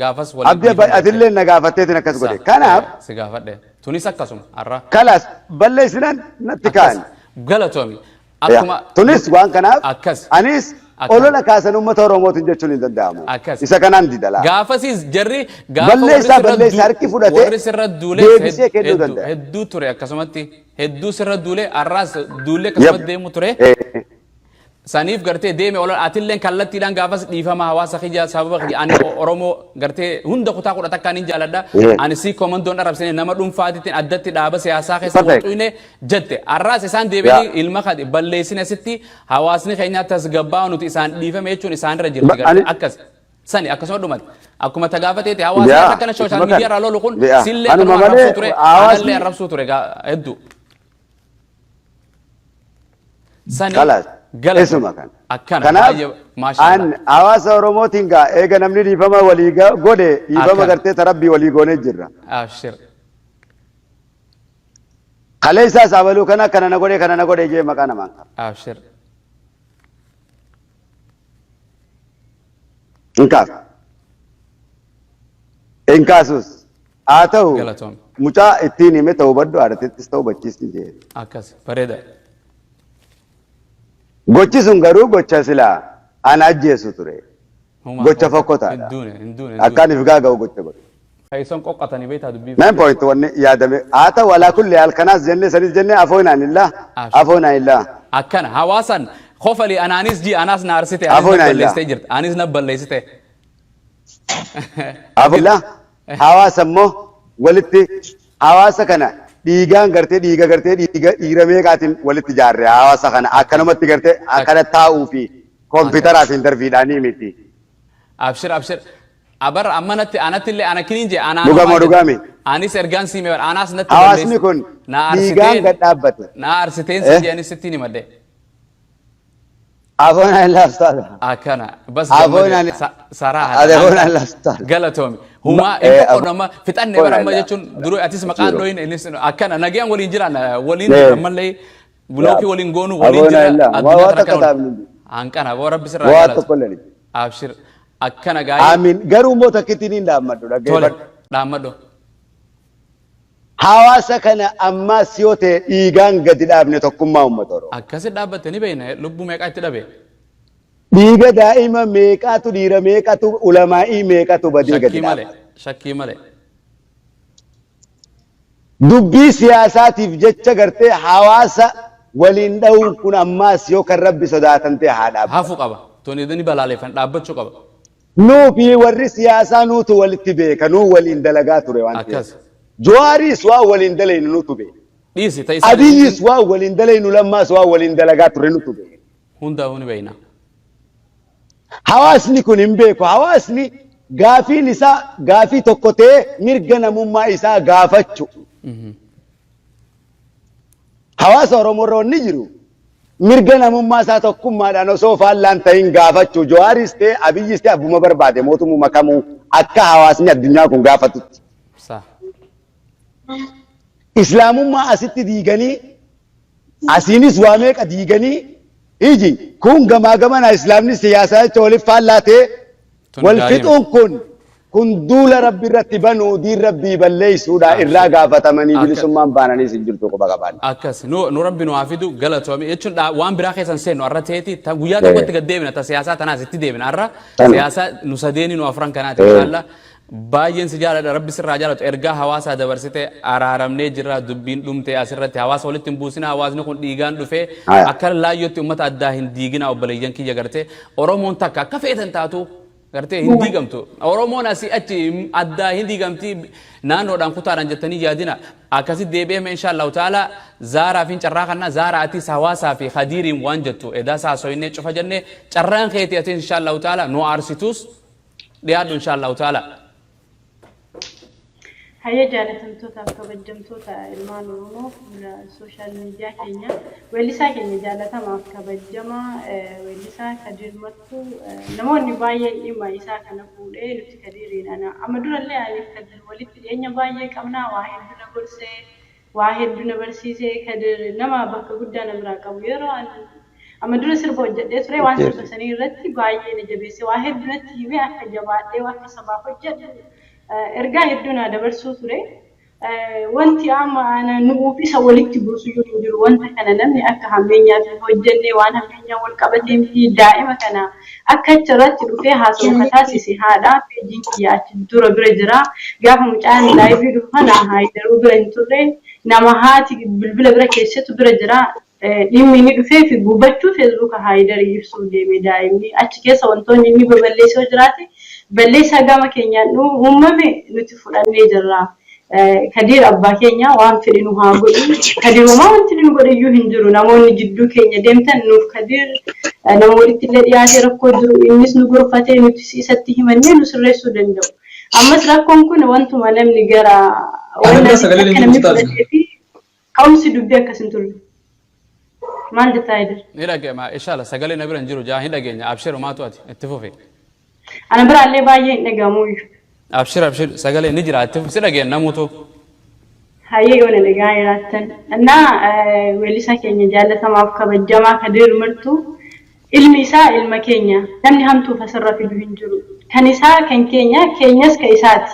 gaafas waliin Abdii Abbaa dhiifama atillee na gaafatteetiin akkas godhe. Kanaaf si gaafadhe. Tunis akkasuma har'a. Kalaas balleessinaan natti Akkas kaa'an. galatoomi. Akkuma Tunis waan kanaaf Akkas. anis olola kaasan uummata Oromootiin jechuun hin danda'amu. Akkas. Isa kanaan didalaa. Gaafasiis jarri gaafa warri Balleessaa sirra balleessaa harki fudhatee warri sirra duulee deebisee kennuu danda'a. Hedduu ture, akkasumatti hedduu sirra duulee, har'aas duulee akkasumatti deemu ture. Saniif gartee deeme ola atilleen kallattiidhaan gaafas dhiifama hawaasa kiyya, sababa kiyya ani Oromoo gartee hunda kutaa 11n hin jaaladha. Ani si komandoon arrabsine, nama dhuunfaatiitiin addatti dhaaba siyaasaa keessa walxuyne jette. Har'aas isaan deebi'anii ilma kadi balleessine, asitti hawaasni keenya tasgabbaa'u, nuti isaan dhiifame jechuun isaanirra jirti gartee akkas. Sani akkasuma dhumate. Akkuma tagaafateeti hawaasni akka akkana social Isuma media kana. irraa lolu kun sillee Anuma akkanuma malee arrabsuu ture, hawaasni anallee arrabsuu ture hedduu. Sani Kalaas. galata. Isuma kana. Akkana Kanaaf baay'ee maashaallah. an hawaasa Oromootiin gaa eega namni dhiifama walii godhe, dhiifama Akkana. gartee tarabbii walii goonee jirra. Abshir. Kaleessaas abaluu kana kana na godhe, kana na godhe jee maqaa namaan qaba. Abshir. Hin kaasu. Hin kaasus. Haa ta'u Galatoom. mucaa ittiin hime ta'uu baddu haadhatittis ta'uu bachiisni jee. Akkas bareeda. Gochi sun garuu gocha silaa ana ajjeesu ture. Humaa. Gocha fokkotaadha. Hin duune, hin duune, hin duune. Akkaan if gaaga'u gocha godhe. Keessoon qoqqatanii beektaa dubbii. Main point wanni yaadame haa ta'u alaa kulli haal kanaas jennee sanis jennee afoonaan illaa afoonaan illaa. Akkana hawaasan kofali anaanis ji anaas na arsite anis na Afoonaan illaa. balleessitee jirti anis na balleessite. Afoonaan hawaasa immoo walitti hawaasa kana dhiigaan gartee dhiiga gartee dhiiga dhiira meeqaatiin walitti jaarre hawaasa kana akkanumatti gartee akkana taa'uu fi kompiitaraa fi intarviidhaanii miti. Abshir, abshir. Abar amma natti anatti illee ana kiniin jee anaan. Dhugamoo dhugaami? Anis ergaan siime bar anaas natti Hawaasni balleessi- kun na dhiigaan arsiteen gad dhaabbate. na arsiteen si Eh? jee anis sittiin himadhe. Afoonaan illaa ustaadha. Akkana bas Afoonaan saraa afoonaan illaa ustaadha. Galatoomi. Humaa Eh, hin qoqqoodnu amma fixanne bara amma afoonaan jechuun duruu atis maqaan Zero. dhoyin innis akkana nagayaan waliin jiraan waliin Eh. ammallee bulookii waliin goonu waliin Afoonaan jira illaa. addunyaa Waa tana takka kana taabni. hanqana boo rabbi sirraa Waa jaalatu. tokko illee. Abshir akkana gaa'ee Amiin. Garuu immoo takkittiin hin dhaammadhu tole dhaggeeffadhu. dhaammadhu. Hawaasa kana ammaas yoo ta'e dhiigaan gadi dhaabne tokkummaa uummata Oromoo. Akkasi dhaabbatte ni beekna lubbuu meeqaa itti dhabe. Dhiiga daa'ima meeqaatu dhiira meeqatu ulamaa'ii meeqatu badee gadi Shakkii malee dhaabate. Shakkii malee. Dubbii siyaasaatiif jecha gartee hawaasa waliin dha'uun kun ammaas yoo kan rabbi sodaatan ta'e haa dhaabbatu. Hafuu qaba. Tuni ni balaaleffan dhaabbachuu qaba. Nuu fi warri siyaasaa nuutu walitti beeka nuu waliin dalagaa ture waan ta'eef. Akkas. Jawaariis waan waliin dalaynu nutu beeka. Dhiisi ta'e. Abiyyis waan waliin dalaynu lammaas waan waliin dalagaa ture nutu beeka. Hundaa'uu ni beekna. Hawaasni kun hin beeku. Hawaasni gaafiin isaa gaafii tokko ta'ee mirga namummaa isaa gaafachu. Hawaasa Oromoo irra wanni jiru mirga namummaa isaa tokkummaadhaan osoo faallaan ta'in gaafachuu. Jawaaris ta'e Abiyyis ta'e abbuma barbaade mootummaa kamuu akka hawaasni addunyaa kun gaafatutti. Sa. Islaamummaa asitti diiganii asiinis waa meeqa diiganii iji kun gamaa gamana islaamni siyaasaa jecha waliif faallaa ta'e Tun wal gaarii fixuun kun duula rabbi irratti banuu diin rabbii balleessuudha irraa gaafatamanii bilisummaan baananiis hin jirtu quba qabaan. Akkas nu rabbi nu haa fidu galatoomi jechuun waan biraa keessan seennu har'a ta'eeti guyyaa tokkotti gad deebina ta siyaasaa tanaas itti deebina har'a siyaasaa nu sadeeni nu afran kanaati inshallah. Baay'een si jaaladha, rabbi sirraa jaalatu. Ergaa hawaasaa dabarsite, araaramnee jirra, dubbiin dhumte. Asirratti hawaasa walitti hin buusina, hawaasni kun dhiigaan dhufee akka laayyootti ummata addaa hin diigina. Obboleeyyan kiyya, gartee Oromoon takka akka feetan taatu gartee hin diigamtu. Oromoon asii achi addaa hin diigamti naannoodhaan kutaadhaan jettanii yaadina. Akkasi deebi'eeme inshaallahu ta'ala Zaaraa fi carraa kana Zaaraa atis hawaasaa fi Khadiiriin waan jettu edaa saasoyinee cufa jennee carraan keeti atis inshaallahu ta'ala nu aarsituus dhiyaadhu inshaallahu ta'ala. Hayya, jaalatamtootaaf kabajamtoota ilmaan Oromoo fuula social media keenya, weellisaa keenya jaalatamaaf kabajamaa weellisaa Kadiir Mattuu, namoonni baay'een dhimma isaa kana fuudhee nuti Kadiiriin ana amma durallee aniif Kadiir walitti dhiyeenya baay'ee qabna. Waa hedduu na gorsee, waa hedduu na barsiisee. Kadiir nama bakka guddaa na biraa qabu. Yeroo ani amma dura sirba hojjedhee ture, waan sirba sanii irratti baay'ee na jabeesse, waa hedduu natti himee, akka jabaadhee akka sabaaf hojjedhu ergaa hedduu naa dabarsuu ture. Wanti amma ana nuuf isa walitti buusu iyyuu hin jiru. Wanta kana namni akka hammeenyaatti hojjennee waan hammeenyaa wal qabatee miti. Daa'ima kana akka achirratti dhufee haasa'u ka taasise haadha. Peejiin kiyya achi dura bira jira. Gaafa mucaan live dhufu kana haayidaruu bira hin turre. Nama haati bilbila bira keessattu bira jira. Dhimmi inni dhufee fi gubachuu feesbuuka haayidarii ibsuu deeme daa'imni. Achi keessa wantoonni inni baballeessoo jiraate balleessaa gama keenyaan uumame nuti fudhannee jirra. Kadiir abbaa keenya waan fedhe nu haa godhu. Kadiir homaa wanti nu godhe iyyuu hin jiru. Namoonni jidduu keenya deemtan nuuf Kadiir nama walitti illee dhiyaatee rakkoo jiru innis nu gorfatee nuti isatti himannee nu sirreessuu danda'u. Ammas rakkoon kun wantuma namni gara Ana bira sagaleen akka hin namni jirtu taate. fudhatee fi ka'umsi dubbii akkas hin turre. Maal jettaa Haydar? Ni dhageema inshallah, sagalee na bira hin jiru jaa hin dhageenya. Abshir, maatu ati itti fufi. Ana biraallee baay'ee hin dhagahamu iyyuu. Abshir, abshir, sagalee ni jira, itti fufi, si dhageenya namuutu. Hayyee, yoo na dhagaa jiraattan. Innaa weellisaa keenya jaallatamaaf kabajamaa Kadiir Martuu ilmi isaa ilma keenya, namni hamtuuf asirra fidu hin jiru. Kan isaa kan keenya, keenyas ka isaati.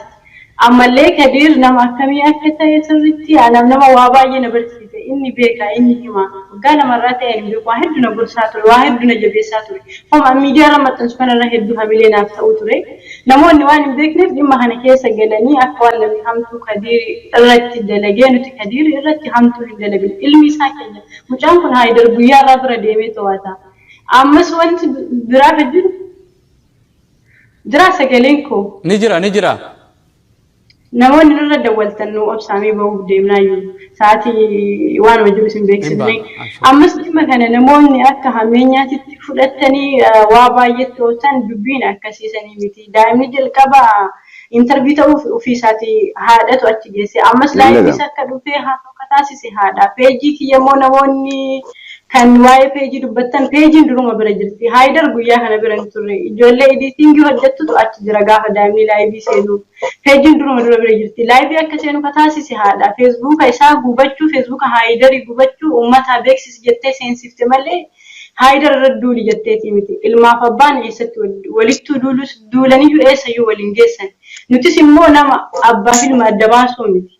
Ammallee Kadiir nama akkamii akka ta'e sirriitti anaaf nama waa baay'ee na barsiise. Inni beeka, inni hima. Waggaa lamarraa ta'e ani beeku, waa hedduu na gorsaa ture, waa hedduu na jabeessaa ture. Homa miidiyaa irra maxxansu kanarra hedduu hamilee naaf ta'uu ture. Namoonni waan hin beekneef dhimma kana keessa galanii akka waan namni hamtuu Kadiir irratti dalagee nuti Kadiir irratti hamtuu hin dalagne. Ilmi isaa keenya. Mucaan kun Haayidar guyyaa irraa bira deemee to'ata. Ammas wanti biraa kan jiru jiraa sagaleen koo. Ni jira, ni jira. Namoonni nurra dawwaltan nu obsaa mee bahuuf deemnaayyuu sa'aatii waanuma jiru isin Hin beeksifne. baana. Abshir. Ammas dhimma kana namoonni akka hammeenyaatitti fudhattanii waa baay'eetti ooltan dubbiin akkasiisanii miti. Daa'imni jalqaba intarvii ta'uuf ofii isaatii haadhatu achi geesse. Ammas laayiviis akka dhufee haasoo akka taasise haadha. Peejii kiyya immoo namoonni kan waa'ee peejii dubbattan peejiin duruma bira jirti. Haayidar guyyaa kana bira hin turre. Ijoollee ediitingii hojjettutu achi jira gaafa daa'imni laayivii seenu. Peejiin duruma dura bira jirti. Laayivii akka seenu ka taasise haadha. Feesbuuka isaa gubachuu, feesbuuka Haayidarii gubachuu uummataa beeksisi jettee seensifte malee Haayidar irra duuli jetteetii miti. Ilmaaf abbaan eessatti walittuu duulus duulaniyyuu eessayyuu waliin geessan. Nutis immoo nama abbaaf ilma adda baasuu miti.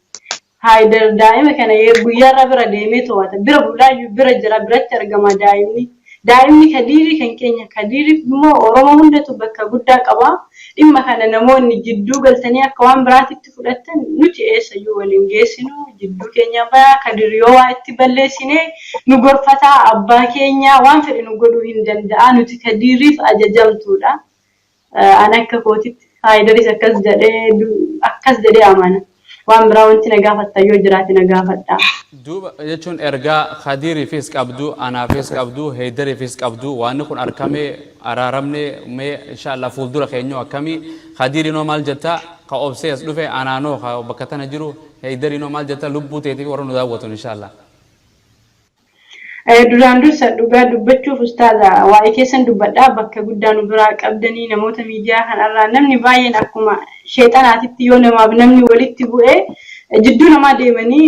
Haayidar daa'ima kana guyyaarraa bira deemee to'ata. Bira bulaayyuu bira jira, biratti argama daa'imni. Daa'imni Kadiirii kan keenya. Kadiiriif immoo Oromoo hundatu bakka guddaa qaba. Dhimma kana namoonni jidduu galtanii akka waan biraatitti fudhattan nuti eessayyuu wal hin geessinu. Jidduu keenya bayaa. Kadir yoo waa itti balleessine nu gorfataa, abbaa keenya waan fedhe nu godhuu hin danda'a. Nuti Kadiiriif ajajamtuudha. An akka kootitti Haayidaris akkas jedhee akkas jedhee amana. Waan biraa wanti na gaafattan yoo jiraate na gaafadhaa. Duuba jechuun ergaa Kadiiriifis qabdu, anaafis qabdu, Heydariifis qabdu, waanni kun arkamee araaramne mee inshallah fuuldura keenyoo akkamii? Kadiirinoo maal jetta? Ka obsee as dhufe anaanoo ka bakka tana jiru Heydariinoo maal jetta? Lubbuu teetiif warra nu daawwatun inshallah. Duraan dursa dhugaa dubbachuuf ustaaza waa'ee keessan dubbadha bakka guddaa nu biraa qabdanii namoota miidiyaa kanarraa namni baay'een akkuma sheexanaatitti yoo namaaf namni walitti bu'e jidduu namaa deemanii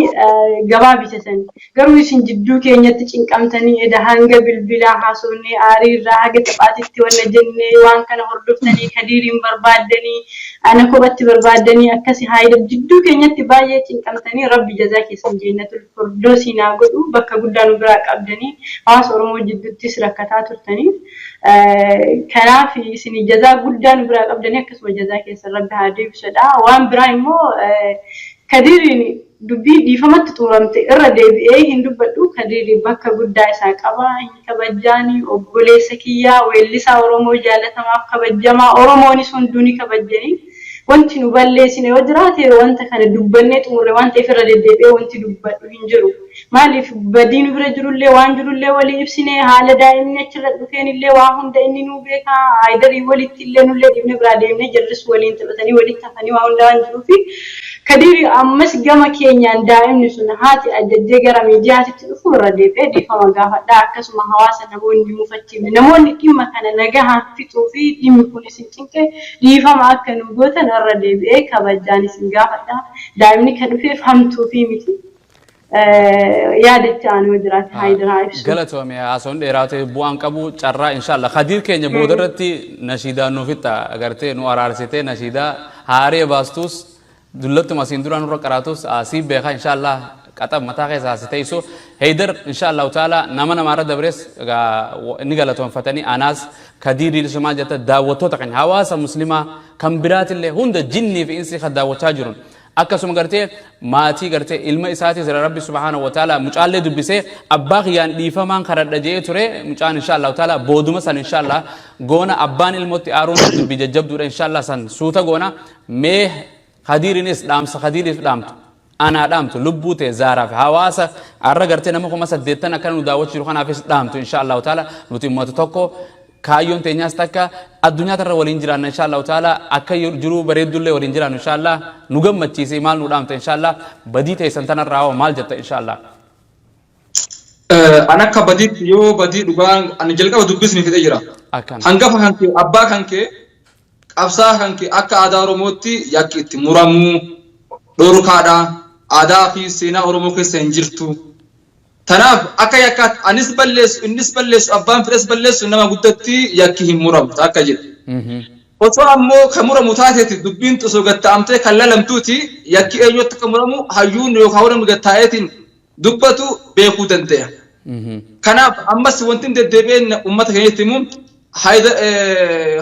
gabaa bitatan garuu isin jidduu keenyatti cinqamtanii eda hanga bilbilaa haasofnee aarii irraa haga taphaatitti wanna jennee waan kana hordoftanii kadiiriin barbaaddanii ana kophatti barbaaddanii akkasi haayidar jidduu keenyatti baay'ee cinqamtanii rabbi jazaa keessan jeennatul Firdoosii naa godhu bakka guddaa nu biraa qabdanii hawaasa Oromoo jidduttis rakkataa turtanii kanaaf isin jazaa guddaa nu biraa qabdanii akkasuma jazaa keessan rabbi haa deebisudha. Waan biraa immoo Kadiiriin dubbii dhiifamatti xumuramte irra deebi'ee hin dubbadhu. Kadiiri bakka guddaa isaa qaba hin kabajjaani obboleessa kiyyaa weellisaa Oromoo jaalatamaaf kabajjamaa Oromoonis hunduu ni kabajjanii. Wanti nu balleessine yoo jiraate wanta kana dubbannee xumurre waan ta'eef irra deddeebi'ee wanti dubbadhu hin jiru. Maaliif badii nu bira jirullee waan jirullee walii ibsine haala daa'imni achirra dhufeen illee waa hunda inni nuu beeka Haayidarii walitti illee nullee dhiifne biraa deemne jarris waliin taphatanii walitti hafanii waa hunda waan jiruufi Kadiiri ammas gama keenyaan daa'imni sun haati ajajjee gara miidiyaatitti dhufu irra deebi'ee dhiifama gaafadha. Akkasuma hawaasa namoonni hin mufachiifne namoonni dhimma kana nagahaan fixuu fi dhimmi kun isin cinqe dhiifama akka nu gootan irra deebi'ee kabajaan isin gaafadha. Daa'imni kan dhufeef hamtuufii miti. Yaada itti aanu yoo jiraate Haayidar haa ibsu. Galatoomi haasawni dheeraa ta'e bu'aan qabu carraa inshallah Kadiir keenya booda irratti nashiidaa nu fixxa agartee nu araarsitee nashiidaa haaree baastus dullattuma asiin dura nurra qaraatus sii beeka inshallah qaxab mataa keessa si teessu Heydar inshallah taala nama namaarra dabres ni galatoonfatanii anaas Kadiiriinis maal jetta daawwattoota keenya hawaasa muslimaa kan biraatillee hunda jinnii fi insii kan daawwachaa jirun Akkasuma gartee maatii gartee ilma isaatis Rabbi subhaanahu wa ta'ala mucaallee dubbisee abbaa kiyyaan dhiifamaan kadhadha je'ee ture mucaan insha Allahu ta'ala booduma san insha Allah goona abbaan ilmootti aaruun dubbii jajjabduudha insha Allah san suuta goona mee Kadiirinis dhaamsa Kadiiriif dhaamtu anaa dhaamtu lubbuu tee zaaraaf hawaasa arra gartee nama 80,000 akkana nu daawwachuu jiru kanaafis dhaamtu insha Allahu ta'ala nuti ummata tokko Kaayyoon teenyaas takka addunyaa tarra waliin jiraanna insha Allahu ta'ala akka jiruu bareeddullee waliin jiraannu insha Allah nu gammachiisi maal nu dhaamta insha Allah badii teessan tanarraa hoo maal jetta insha Allah. An akka badiitti yoo badii dhugaan ani jalqaba dubbisni fixee jira. Akkana. Hangafa kan kee abbaa kan kee qabsaa kan kee akka aadaa Oromootti yakki itti muramuu dhorkaadha. Aadaa fi seenaa Oromoo keessa hin jirtu. Tanaaf akka yakkaatti anis balleessu innis balleessu abbaan fedhes balleessu nama guddatti yakki hin muramu takka jedhe. Osoo ammoo kan muramu taateeti dubbiin osoo gad taa'amtee kan lalamtuuti yakki eenyutti akka muramu hayyuun yookaan namni gad taa'eetiin Dubbatu beekuu danda'a. Kanaaf ammas wanti hin deddeebi'een uummata keenyatti himu,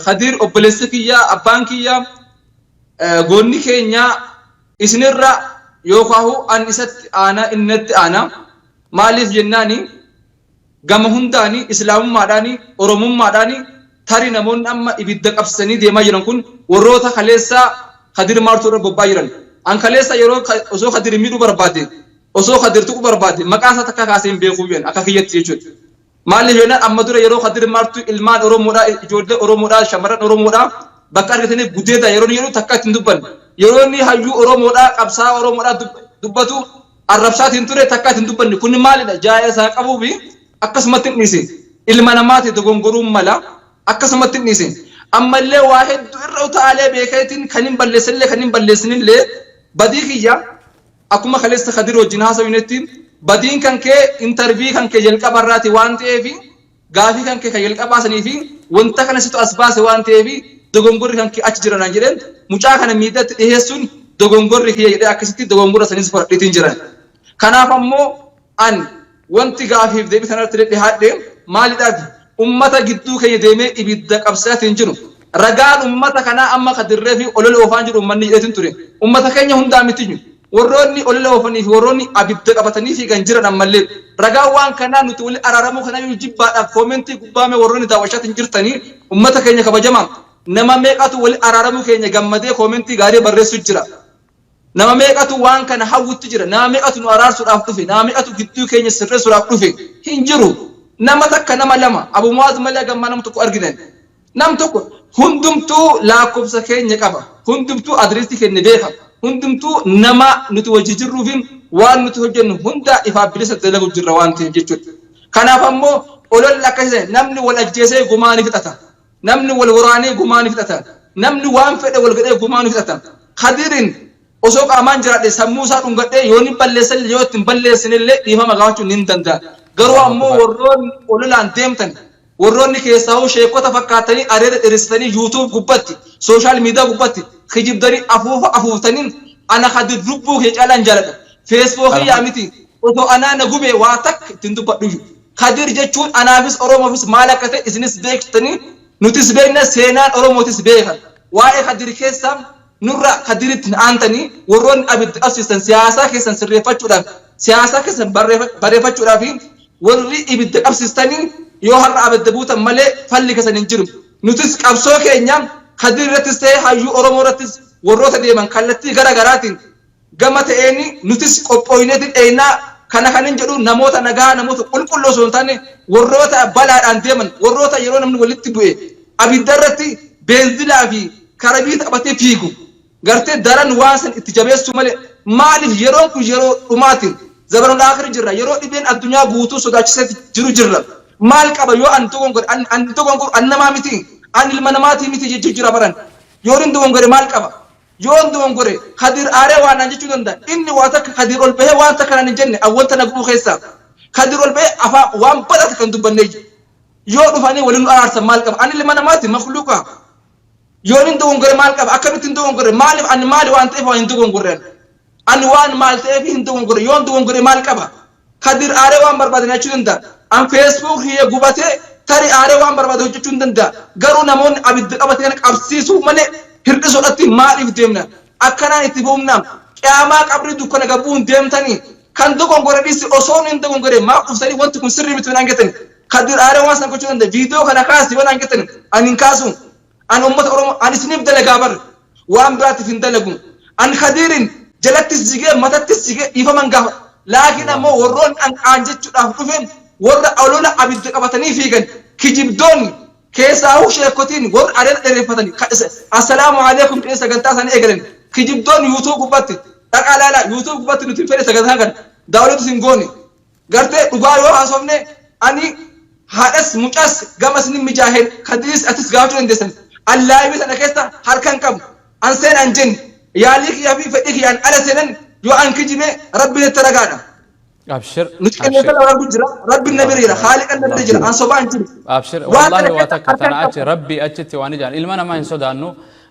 Khadiir obboleessi kiyya, abbaan kiyya, goonni keenya isinirra yookaan an isatti aanaa, inni natti aanaa. Maaliif jennaani, gama hundaani, islaamummaadhaani, oromummaadhaani, tarii namoonni amma ibidda qabsisanii deemaa jiran kun warroota kaleessa Khadiir Maartuu irra bobba'aa jiran. An kaleessa yeroo osoo Khadiir miidhuu barbaade, osoo Khadiir tuquu barbaade, maqaa isaa takka kaasee hin beekuu jedhan akka kiyyatti jechuudha. Maaliif jennaan, amma dura yeroo Khadiir Maartuu ilmaan Oromoodhaa, ijoollee Oromoodhaa, shamarran Oromoodhaa bakka argataniif gudeeda yeroo inni jedhu takka ittiin dubbanne. Yeroo inni hayyuu Oromoodhaa, qabsaa'aa Oromoodhaa dubbatu arrabsaatiin ture, takka ittiin dubbanne. Kun maalidha? Jaaya isaa qabuu fi akkasumatti hin dhiise. Ilma namaati, dogongoruun mala, akkasumatti hin dhiise. Ammallee waa hedduu irra utaalee beekeetiin kan hin balleessinillee kan hin balleessinillee badii kiyya, akkuma kaleessa Kadir wajjin haasawnetti, badiin kan kee interview kan kee jalqaba irraati waan ta'eef, gaafii kan kee kan jalqabaa sanii fi wanta kana situ as baase waan ta'eef, dogongorri kan kee achi jira naan jedheen. Mucaa kana miidhatti dhiheessuun dogongorri kiyya jedhee akkasitti dogongora sanis fudhadheetiin jiran. Kanaaf ammoo an wanti gaafiif deebii sanarratti dhihaadhe maalidhaaf ummata gidduu keenya deemee ibidda qabsaatiin jiru. Ragaan ummata kanaa amma Kadirree fi olola oofaan jiru ummanni jedheetiin ture. Ummata keenya hundaa miti, warroonni olola oofanii fi warroonni abidda qabatanii fiigan jiran ammallee. Ragaan waan kanaa nuti wali araaramuu kanayyuu jibbaadhaaf comment gubbaame warroonni daawwachaatiin jirtanii, ummata keenya kabajamaa, nama meeqatu wali araaramuu keenya gammadee comment gaarii barreessu jira? Nama meeqatu waan kana hawwutti jira? Nama meeqatu nu araarsuudhaaf dhufe? Nama meeqatu gidduu keenya sirreessuudhaaf dhufe? Hin jiru. Nama takka, nama lama, Abu Muwaaz malee gammaa nama tokko arginan. Nam tokko hundumtuu lakkoofsa keenya qaba. Hundumtuu adireesii keenya beeka. Hundumtuu nama nuti wajji jirruu fi waan nuti hojjennu hunda ifaaf bilisa dalagu jirra waan ta'eef jechuudha. Kanaaf ammoo ololli akkasii namni wal ajjeesee gumaa ni fixata. Namni wal waraanee gumaa ni fixata. Namni waan fedhe wal godhee gumaa ni fixata. Khadirin osoo qaamaan jiraadhe, sammuu isaa dhungadhee, yoo ni balleessan, yoo ittiin balleessinillee dhiifama gaafachuun ni danda'a. Garuu ammoo warroonni ololaan deemtan, warroonni keessaa sheekota fakkaatanii areeda dheeressitanii YouTube gubbatti, social media gubbatti kijibdanii afuufa afuuftanii, ana Khadir lubbuu kee caalaan jaaladha. Facebook yaa miti, osoo anaa na gubee waa takka ittiin dubbadhu. Kadir jechuun anaafis Oromoofis maal akka ta'e isinis beektanii, nutis beekna, seenaan Oromootis beekan. Waa'ee Kadir keessa nurra Kadiritti aantanii warroonni abidda qabsiistan, siyaasaa keessan sirreeffachuudhaaf, siyaasaa keessan barreeffachuudhaaf warri ibidda qabsiistanii, yoo har'a abidda buutan malee falli keessan hin jiru. Nutis qabsoo keenya Kadir irrattis ta'e hayyuu Oromoo irrattis warroota deeman kallattii gara garaatiin gama ta'een nutis qophooyneetiin dheeynaa. Kana kan hin jedhu namoota nagaa, namoota qulqulluu osoo hin taane, warroota balaadhaan deeman, warroota yeroo namni walitti bu'e abidda irratti beenzilaa fi karabii taphatee fiigu gartee daran waan san itti jabeessuu malee. Maaliif? Yeroon kun yeroo dhumaatiin zabanul aakhir jirra, yeroo dhibeen addunyaa guutuu sodaachisee jiru jirra. Maal qaba yoo an dogongore? An dogongor, an namaa miti, an ilma namaatii miti jechuu jira baran. Yoo hin dogongore maal qaba? Yoo hin dogongore, Kadir aaree waan naan jechuu danda'a. Inni waa takka Kadir ol bahee waan takka naan hin jenne. Awwalta na gubuu keessaa Kadir ol bahee afaan waan badhaate kan dubbannee yoo dhufanii waliin nu araarsan maal qaba? Ani ilma namaati, makluuqa. Yoo hin dogongore maal qaba? Akkamitti hin dogongore? Maaliif? Ani maali waan ta'eef waan hin dogongorre? Ani waan maal ta'eef hin dogongore? Yoo hin dogongore maal qaba? Kadir aaree waan barbaade jechuu danda'a. An Facebook kiyya gubatee tarii aaree waan barbaade hojjechuu hin danda'a. Garuu namoonni abidda qabate kana qabsiisuu malee hir'isuudhaatti maaliif deemna? Akkanaan itti fuufnaa qiyaamaa qabrii dukkana gabbuun deemtanii kan dogongore dhiisi, osoo hin dogongore maaf dhuftanii wanti kun sirrii miti naan jettani? Kadir aaree waan san gochuu danda'a. Viidiyoo kana kaasi yoo naan jettani, ani hin kaasu. An uummata Oromoo, an isiniif dalagaa bar, waan biraatiif hin dalagu. An Kadirin jalattis jigee matattis jigee dhiifaman gaafa. Laakiin ammoo warroonni an qaan jechuudhaaf dhufe, warra olola abidda qabatanii fiigan, kijibdoonni keessaa sheekotiin, warri areeda dheereffatanii "Assalaamu alaikum" jedhee sagantaa isaanii eegalan, kijibdoonni YouTube gubbatti dhaqaa laalaa. YouTube gubbatti nuti hin fedhe sagantaa kana daawwatu hin goone. Gartee dhugaa yoo haasofne, ani haadhas mucas gama isinin mijaaheen Kadiris atis gaafachuu dandeessan. An live sana keessa harka hin qabu. An seenaan jenne yaalii kiyyaa fi fedhii kiyyaan ala seenan. Yoo an kijibe, Rabbiin itti ragaadha. Abshir. Nuti qilleensa lafa argu jira, Rabbiin na bira jira, Haaliqan na bira jira, an sobaan jiru. Abshir. Waan Wallahi kana waa keessa takka harka tana hin achi qabu. Rabbi achitti waan ijaan ilma namaa hin sodaannu.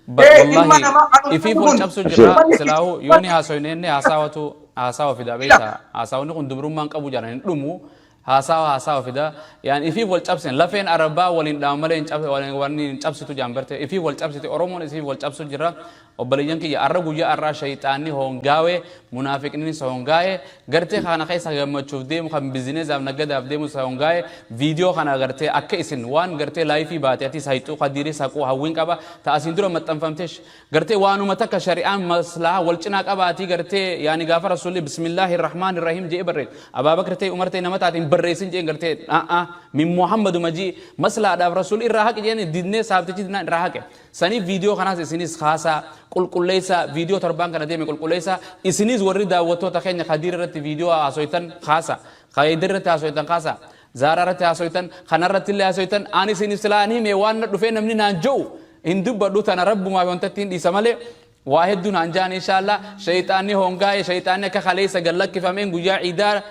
Ilma Wallahi namaa ifiif kun wal cabsu jirra. Uummanni Silaahuu yoo ni haasoyne inni haasawatu. Haasawa fida beektaa. Haasawni kun dubrummaan qabu jedhan hin dhumu. Haasawa haasawa fida. Yaan ifiif wal cabsin, lafeen arabaa waliin dhaama malee hin cabse, waliin hin cabsitu jaan barte. Ifiif wal cabsite, Oromoon ifiif wal cabsu jira. Obboleeyyan kiyya, arra guyyaa arraa shayxaanni hoongaawe, munaafiqninis hoongaaye, gartee kana keessa gammachuuf deemu, kan bizineezaaf naggadaaf deemu isa hoongaaye. Viidiyoo kana gartee akka isin waan gartee laayifii baate atis hayxuu Kadiiris haquu hawwiin qaba. Ta asiin dura maxxanfamte gartee waanuma takka shari'aan maslahaa wal cinaa qabaatii gartee yaani gaafa Rasuulli bismillaahi rahmaani rahiim je'ee barreesse, Abaabakr ta'e, Umar ta'e, nama taate hin barreessin je'een. Gartee a'a min Muhammaduma ji'i maslahaadhaaf Rasuulli irraa haqi je'een didnee, saabtichi didnaan irraa haqe. Saniif viidiyoo kanaas isinis kaasaa qulqulleessaa, viidiyoo torbaan kana deeme qulqulleessaa. Isinis warri daawwattoota keenya Kadiir irratti viidiyoo haasoytan kaasa, Kayidir irratti haasoytan kaasa, Zaaraa irratti haasoytan, kanarratti illee haasoytan. Ani isinif silaa hin hime, waan na dhufee namni naan je'u hin dubbadhu, tana rabbumaaf wanta ittiin dhiisa malee. Waa hedduu naan ja'an. Inshaalla shayxaanni hongaa'e, shayxaanni akka kaleessa gad lakkifameen guyyaa ciidaa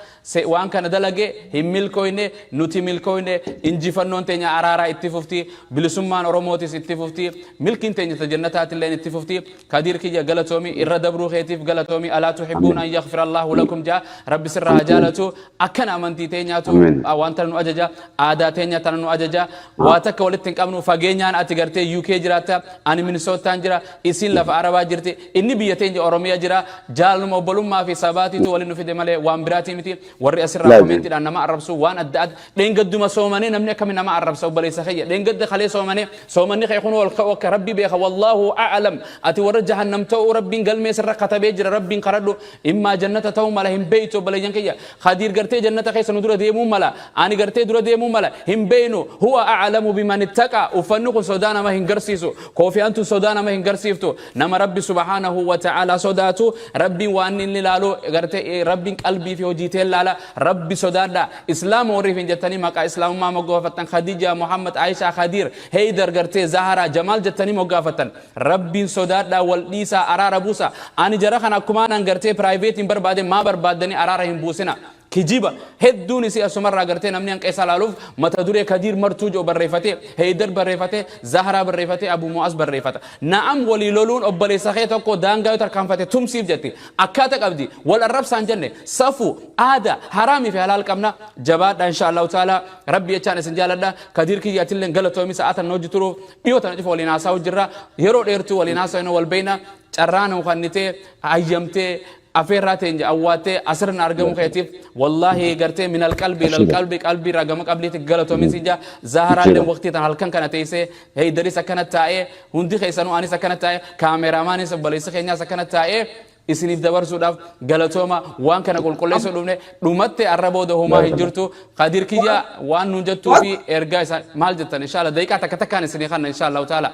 waan kana dalage hin milkooyne. Nuti milkooyne. Injifannoon teenya araaraa itti fufti, bilisummaan Oromootis itti fufti, milkiin teenya ta jannataatilleen itti fufti. Kadiir kiyya, galatoomi, irra dabruu keetiif galatoomi. Alaa tuhibbuuna an yaghfira Allahu lakum jaa rabbi sirraa haa jaalatu. Akkana amantii teenyaatu waan tana nu ajaja, aadaa teenya tana nu ajaja. Waa takka walitti hin qabnu fageenyaan. Ati gartee UK jiraatta, ani Minnesotaan jira, isin lafa Arabaa jirti, inni biyya teenya Oromiyaa jira. Jaalaluma obbolummaa fi sabaatiitu waliin nu fide malee waan biraatii miti. Warri asirraa komeentiidhaan nama arrabsu waan adda adda, dheengadduma soomanee namni akkami nama arrabsa? Obboleessa kiyya, dheengadda kalee soomanee, soomanni kee kun ol ka'u akka rabbi beeka, wallaahu a'lam. Ati warra jahannam ta'uu rabbiin galmee sirra katabee jira. Rabbiin kadhadhu, immaa jannata ta'uu mala, hin beeytu. Obboleeyyan kiyya, Khadiir gartee jannata keessa nu dura deemuu mala, ani gartee dura deemuu mala, hin beeynu. Huwa a'lamu biman ittaqa. Uffanni kun sodaa nama hin garsiisu, koofiyaan tun sodaa nama hin garsiiftu. Nama rabbi subhaanahu wa ta'ala sodaatu rabbiin waan inni ilaalu gartee rabbiin qalbii fi hojii teen laala. Rabbi sodaadha. Islaama warri hin jettanii maqaa islaamummaa moggaafattan, Khadija, Muhammad, Aisha, Khadiir, Heydar, gartee Zahara, Jamaal jettanii moggaafattan, rabbiin sodaadha, wal dhiisaa, araara buusa. Ani jara kana akkumaan gartee private hin barbaade maa barbaaddanii araara hin buusina. Kijiba hedduun isii asumarraa gartee namni hanqeessaa laaluuf mata duree Kadiir Martuu jedhu barreeffate, Heydar barreeffate, Zahraa barreeffate, Abu Mu'az barreeffata. Na'am, walii loluun, obboleessa kee tokko daangaa yoo tarkaanfate tumsiif jetti, akkaata qabdi. Wal arrabsaan jenne, safu aada haraamii fi halaal qabna. Jabaadha, insha Allahu ta'ala. Rabbi jechaan isin jaaladha. Kadiir kiyya, atilleen galatoomi sa'aatan hojii turuuf. Dhiyoo tana cufa waliin haasa'u jirra, yeroo dheertuu waliin haasa'inu, wal beeyna. Carraa nu kannitee hayyamtee afeerraa teenya awwaattee asirra argamu keetiif, wallaahi gartee minal qalbii ilal qalbii, qalbii irraa gama qalbiitti galatoomi si jaa. Zaharaallee waqtii tan halkan kana teessee, Heydaris akkana taa'ee, hundi keessanuu, anis akkana taa'ee, kaameeraamaanis obboleessi keenyaas akkana taa'ee isiniif dabarsuudhaaf galatooma. Waan kana qulqulleessuu dhufne, dhumatte, arra booda homaa hin jirtu. Kadir kiyya, waan nuun jettuu fi ergaa isaa maal jettan? Inshallah daqiiqaa takka takkaan isinii kanna, inshallah taala.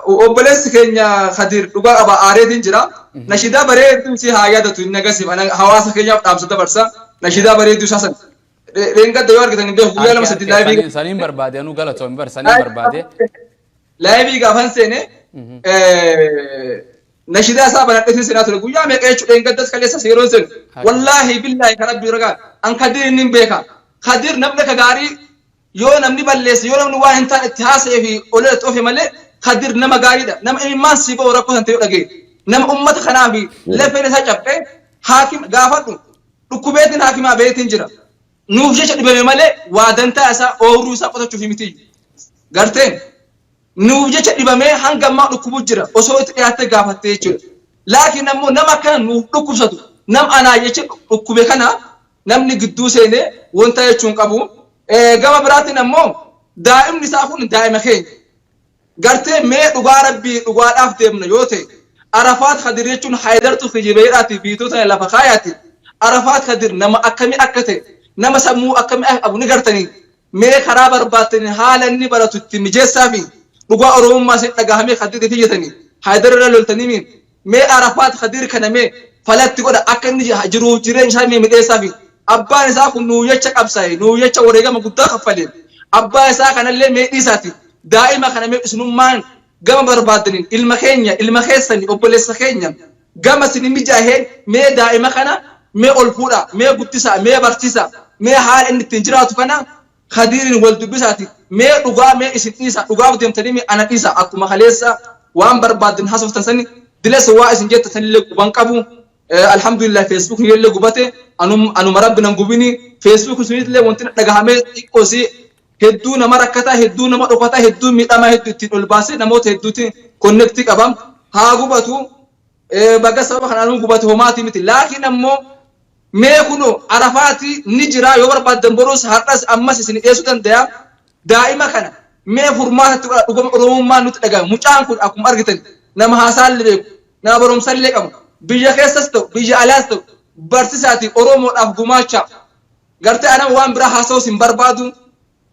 Obboleessi keenya Kadir dhugaa qaba, aareetiin jira. Nashidaa bareedduu isii haa yaadatu inni agarsiif hawaasa keenyaaf dhaamsa dabarsa. Nashidaa bareedduu isaa san. Dheengadda yoo argitan hin beeku, guyyaa 2-3 laayivii. Saniin barbaade, anuu galatoomi bar, saniin barbaade. Laayivii gaafan seene nashidaa isaa banadheetiin seenaa ture guyyaa meeqa jechuudha, dheengaddas kaleessas yeroo seenu. Wallaahi billaahi kan rabbii ragaa an Kadir inni hin beeka. Kadir namni akka gaarii yoo namni balleesse, yoo namni waan hin taane itti haasa'ee fi olee itti ofe malee, Kadir nama gaariidha. Nama imimmaan sii ba'u rakkoo san ta'e dhagee. Nama ummata kanaaf lafeen isaa caphee haakim gaafadhu, dhukkubeetiin haakimaa beetiin jira. Nuuf jecha dhibame malee waa dantaa isaa ooyiruu isaa qotachuuf miti. Garteen nuuf jecha dhibamee hanga ammaa dhukkubuu jira osoo itti dhiyaattee gaafattee jechuudha. Laakiin ammoo nama akkana nuuf dhukkubsatu, nama anaa jecha dhukkube kana namni gidduu seenee wanta jechuun qabu. Gama biraatiin ammoo daa'imni isaa kun daa'ima keenya. Gartee mee dhugaa rabbii dhugaadhaaf deemna yoo ta'e, Arafaat Kadir jechuun Haayidartu kijibeedhaati viidiyoo tana lafa kaayaati. Arafaat Kadir nama akkamii akka ta'e, nama sammuu akkamii akka qabu ni gartanii. Mee karaa barbaattanii haala inni baratu itti mijeessaa fi dhugaa Oromummaa isin dhagahamee Kadir ifi jetanii Haayidar irra loltanii miin mee Arafaat Kadir kana mee falatti godha, akka inni jiruuf jireenya isaa mee midheessaa fi abbaan isaa kun nuu jecha qabsaa'e, nuu jecha wareegama guddaa kaffale. Abbaa isaa kanallee mee dhiisaati daa'ima kana mee isinummaan gama barbaaddaniin, ilma keenya, ilma keessani, obboleessa keenya, gama isin mijaaheen mee daa'ima kana mee ol fuudhaa, mee guddisaa, mee barsiisaa, mee haala inni ittiin jiraatu kana Kadiiriin wal dubbisaati mee dhugaa mee isin dhiisa, dhugaaf deemtanii mee ana dhiisa. Akkuma kaleessa waan barbaaddan haasoftan sani dilas waa isin jettan sanillee quban qabu. Alhamdulillah, Facebook illee gubate, anuma rabbi nan gubini. Facebook sunillee wanti dhagahamee xiqqoosi hedduu nama rakkataa, hedduu nama dhokataa, hedduu miidhamaa, hedduu ittiin ol baasee namoota hedduutti connect qaba. Haa gubatu, baga sababa kanaan gubate, homaatii miti. Laakiin ammoo mee kuno Arafaati ni jira, yoo barbaaddan boruus har'as ammas isin dhiyeessuu danda'a. Daa'ima kana mee furmaatatti godha. Dhugama Oromummaan nutti dhagahame. Mucaan kun akkuma argitan nama haasaallee beeku, nama barumsallee qabu, biyya keessas ta'u biyya alaas ta'u barsiisaati, Oromoodhaaf gumaacha. Gartee anama waan biraa haasa'uus hin barbaadu.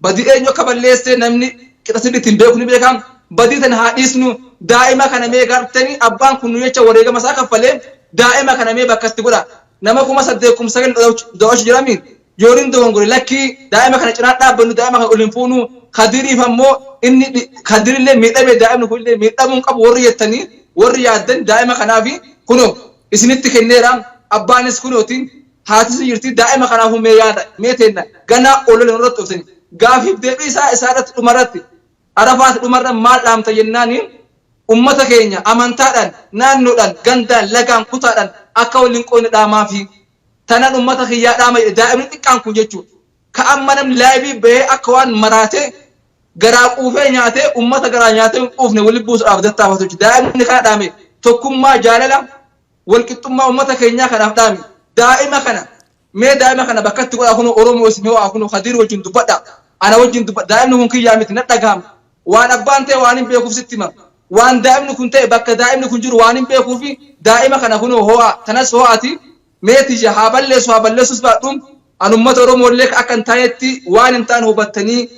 Badii eenyu akka balleessee namni qixa sirriitti hin beeku ni beekam. Badii tana haa dhiisnu. Daa'ima kana mee gartanii abbaan kun nu jecha wareegama isaa kaffalee, daa'ima kana mee bakka itti godha. Nama 8,000 9,000 daawwachuu jirami. Yooniin dogongore lakkii, daa'ima kana cinaa dhaabbannu, daa'ima kana ol hin fuunu. Kadiriif ammoo inni Kadirillee miidhame, daa'imni kunillee miidhamuu hin qabu warri jettanii, warri yaaddan, daa'ima kanaafi kunoo isinitti kenneera. Abbaanis kunooti, haatis ni jirti. Daa'ima kanaafuu mee yaada mee teenna ganaa olola nurratti dhuftani. Gaafiif deebii isaa irratti dhumarratti Arafaati dhumarra maal dhaamta jennaani, ummata keenya amantaadhaan, naannoodhaan, gandaan, lagaan, kutaadhaan akka waliin qoodne dhaamaafi. Tanaan ummata kiyyaa dhaama jedhe daa'imni xiqqaan kun jechuudha. Ka amma namni live bahee akka waan maraatee garaa quufee nyaatee ummata garaa nyaatee hin quufne walitti buusuudhaaf tattaafatu jechuudha. Daa'imni kana dhaame, tokkummaa, jaalala, walqixxummaa ummata keenyaa kanaaf dhaame. Daa'ima kana mee daa'ima kana bakka itti godhaa. Kunoo Oromoo isin ho'aa, kunoo Kadiir wajjin dubbadha. Ana wajjin dubbadha. Daa'imni kun kiyyaa miti, na dhagahama. Waan abbaan ta'e waan hin beekuuf sitti hima. Waan daa'imni kun ta'e, bakka daa'imni kun jiru waan hin beekuufi, daa'ima kana kunoo ho'aa tanas ho'aati. Mee tiyya haa balleessu, haa balleessus baadhu, an ummata Oromoo illee akka hin taanetti waan hin taane hubattanii,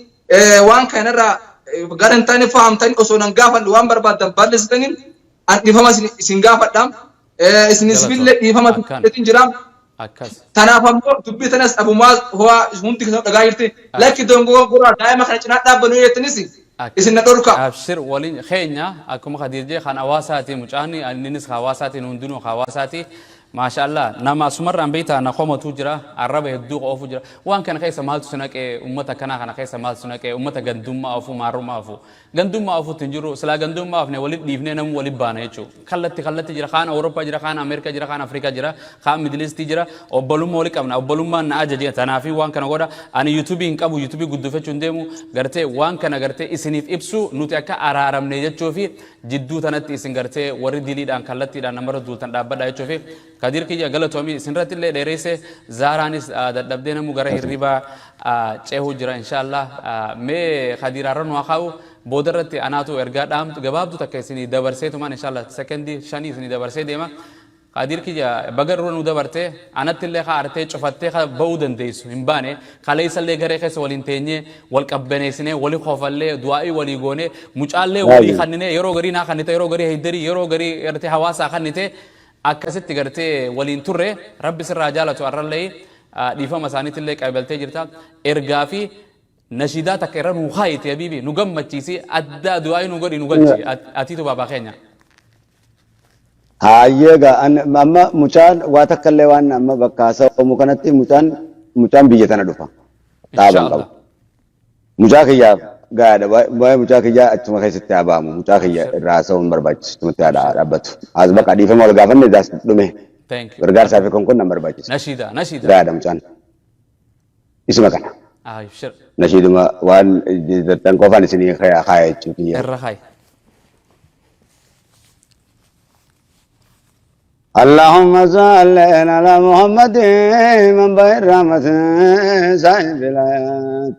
waan kanarraa gara hin taane fahamtanii, osoo nan gaafadhu waan barbaaddan balleessitanii, an dhiifama isin gaafadha. Isinis billee dhiifama isin jira. Akkas. Tanaaf ammoo dubbii tanas abumaa ho'aa hundi keessan dhagaa jirti. Lakki dongogoraa, daa'ima kana cinaa dhaabbannu jettanis isin na dhorka. Abshir, waliin keenya akkuma Khadiir jee kan hawaasaati mucaan, innis hawaasaatiin, hundinuu hawaasaati. Maasha Allah, nama asumarraan beektaa na komatu jira, arraba hedduu oofu jira. Waan kana keessa maaltu si naqee? Ummata kanaa kana keessa maaltu si naqee? Ummata gandummaa oofu, maarummaa oofu, gandummaa oofutti hin jiru. Silaa gandummaa oofne walitti dhiifnee namu walitti baana jechuudha. Kallatti kallatti jira, kaan Awurooppaa jira, kaan Ameerikaa jira, kaan Afrikaa jira, kaan Middle East jira. Obbolummaa wali qabna, obbolummaan na ajaje, tanaafii waan kana godha. Ani YouTubeii hin qabu, YouTubeii guddifachuu hin deemu. Gartee waan kana gartee isiniif ibsu, nuti akka araaramne jechuu fi jidduu tanatti isin gartee warri diliidhaan kallattiidhaan namarra duultan dhaabbadha jechuu fi. Kadiir kiyya, galatoomii. Isinirratti illee dheereesse, Zaaraanis dadhabdee namu gara hirribaa ceehuu jira inshaallah. Mee Kadiir har'a nu haa kaa'u, booda irratti anaatu ergaa dhaamtu gabaabduu takka isinii dabarseetumaan inshaallah sekendii 5 isinii dabarsee deema. Kadiir kiyya, baga dura nu dabarte. Anatti illee ka artee cufattee ka ba'uu dandeessu hin baane. Kaleessallee garee keessa waliin teenyee wal qabbaneessinee, wali kofallee, du'aa'ii walii goonee, mucaallee walii kannine, yeroo garii naa kannite, yeroo garii Heydarii, yeroo garii gartee hawaasaa kannite, akkasitti gartee waliin turre. Rabbi sirraa jaalatu. Arrallee dhiifama isaaniitillee qabaltee jirta. Ergaa fi nashiidaa takka irra nuu kaayite, habiibi, nu gammachiisi, addaa du'aa'ii nu godhi, nu galchi atiitu baabaa keenya. Hayyee egaa amma mucaan waa takka illee waan amma bakka haasa'amu kanatti mucaan biyya tana dhufa. Dhaaban qabu. Mucaa kiyyaaf gaadha. Waa'ee mucaa kiyyaa achuma keessatti haa ba'amu. Mucaa kiyya irraa haasa'uun barbaachisu achumatti haa dhaabbatu. As bakka dhiifama wal gaafanne daas dhume. Thank you. Gargaarsaa fi kun nan barbaachisa. Nashiidaa, nashiidaa. Gaadha mucaan. Isuma kana. Abshir. Nashiiduma waan jettan qofaan isinii kaaya jechuu kiyya. Irra kaayi. اللهم صل على محمد منبع الرحمة صاحب الآيات.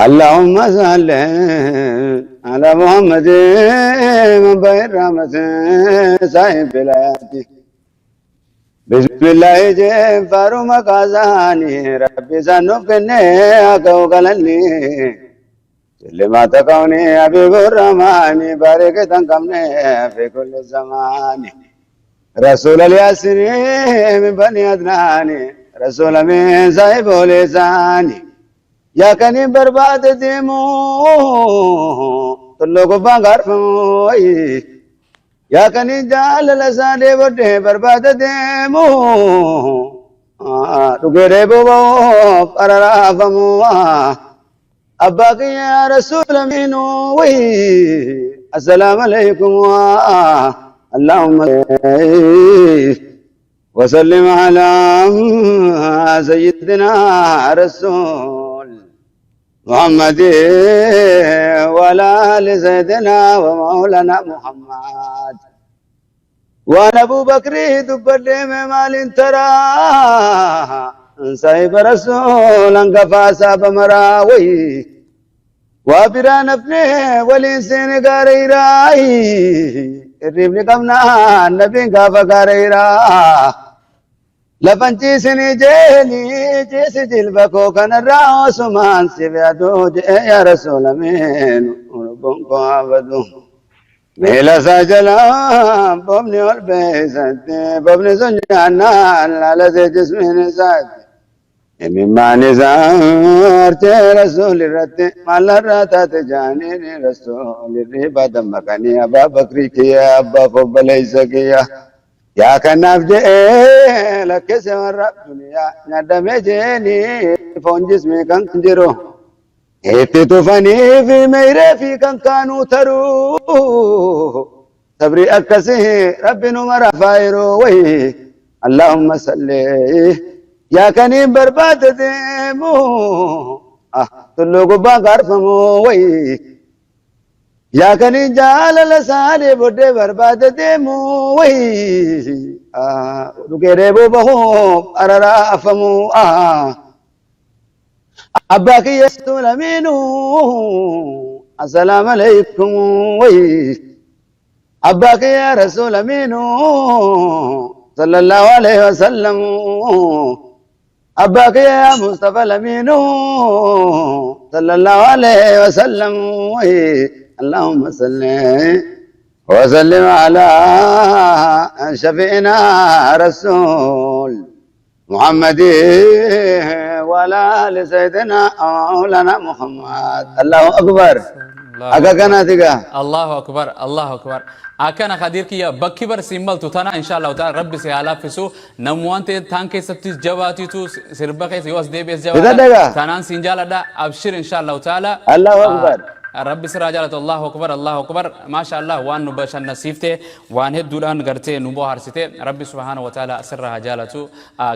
اللهم صل على محمد منبع الرحمة صاحب الآيات. بسم الله جيم فارو مقازاني ربي سنوف كني أكو قلني لما تكوني حبيب الرحمن بارك تنكمني في كل زمان. رسول الياسين من بني عدنان، رسول من صاحب لسان. يا كني برباد ديمو تلوك بانغار. يا كني جال لسان بودي برباد ديمو dhugee boba'oof araraafamu abbaa kiyya rasuula miinuu. Assalaamu alaykum. Allahumma وسلم على سيدنا رسول محمد وعلى آل سيدنا ومولانا محمد. Waan Abuu Bakrii dubbadhee mee maaliin taraa? Saahiba Rasuul hangafaa saaba maraa wayii. Waa biraa nafnee waliin seene gaara hiraayi. Hirribni qabnaa nabiin gaafa gaara hiraa. Lafan ciisinii jeeni ciisi jilba koo kanarraa osumaan siif yaaduu jee yaa Rasuula meenu lubbuun koo haa badu. Miila isaa jala bobni ol beeysatti bobni sun nyaannaan laalase jismiin isaatti. Imimmaan isaa harcee Rasuul irratti maalarraa taate jaaniin Rasuul hirriibaa dammaqanii Abaa Bakrii kiyya abbaaf obboleessa kiyya. Yaa kanaaf je'ee lakkise warra duniyaa nyaadhamee jeeni foon jismii kan jiru. Itti tufanii fi meeyree fi kan kaanuu taruu sabrii akkasii rabbi nu mara faayiruu wayii Allahumma salli yaa kaniin barbaade deemu tulluu gubbaan kaarfamu wayii Yaa kaniin jaalala isaanii booddee barbaade deemu wayii dhugee dheebuu bahuuf araraa afamuu abbaa kiyya lamiinuu assalaamu alaykum wayii abbaa kiyya rasuul amiinuu sallallahu alayhi wasallam Abbaa kiyya yaa Mustafa Lamiinuu sallallahu alayhi wa sallam Allahumma salli wa sallim ala shafi'ina rasul Muhammad wa ala ali sayyidina maulana Muhammad. Allahu akbar. Akka kanaati gaa. Allahu akbar, Allahu akbar. Akkana Khadiir kiyya bakki bar siin maltu tana insha Allahu ta'ala Rabbi si haa laaffisu. Namu waan ta'e taan keessattis jabaatitu sirba keessa yoo as deebi'es jabaadha. Bitadhagaa. Tanaan siin jaaladha. Abshir insha Allahu ta'ala. Allahu akbar. Rabbi sirraa jaalatu. Allahu akbar, Allahu akbar, maasha Allah. Waan nu bashannansiifte, waan hedduudhaan gartee nu bohaarsite, Rabbi subhaanahu wa ta'ala sirraa haa jaalatu.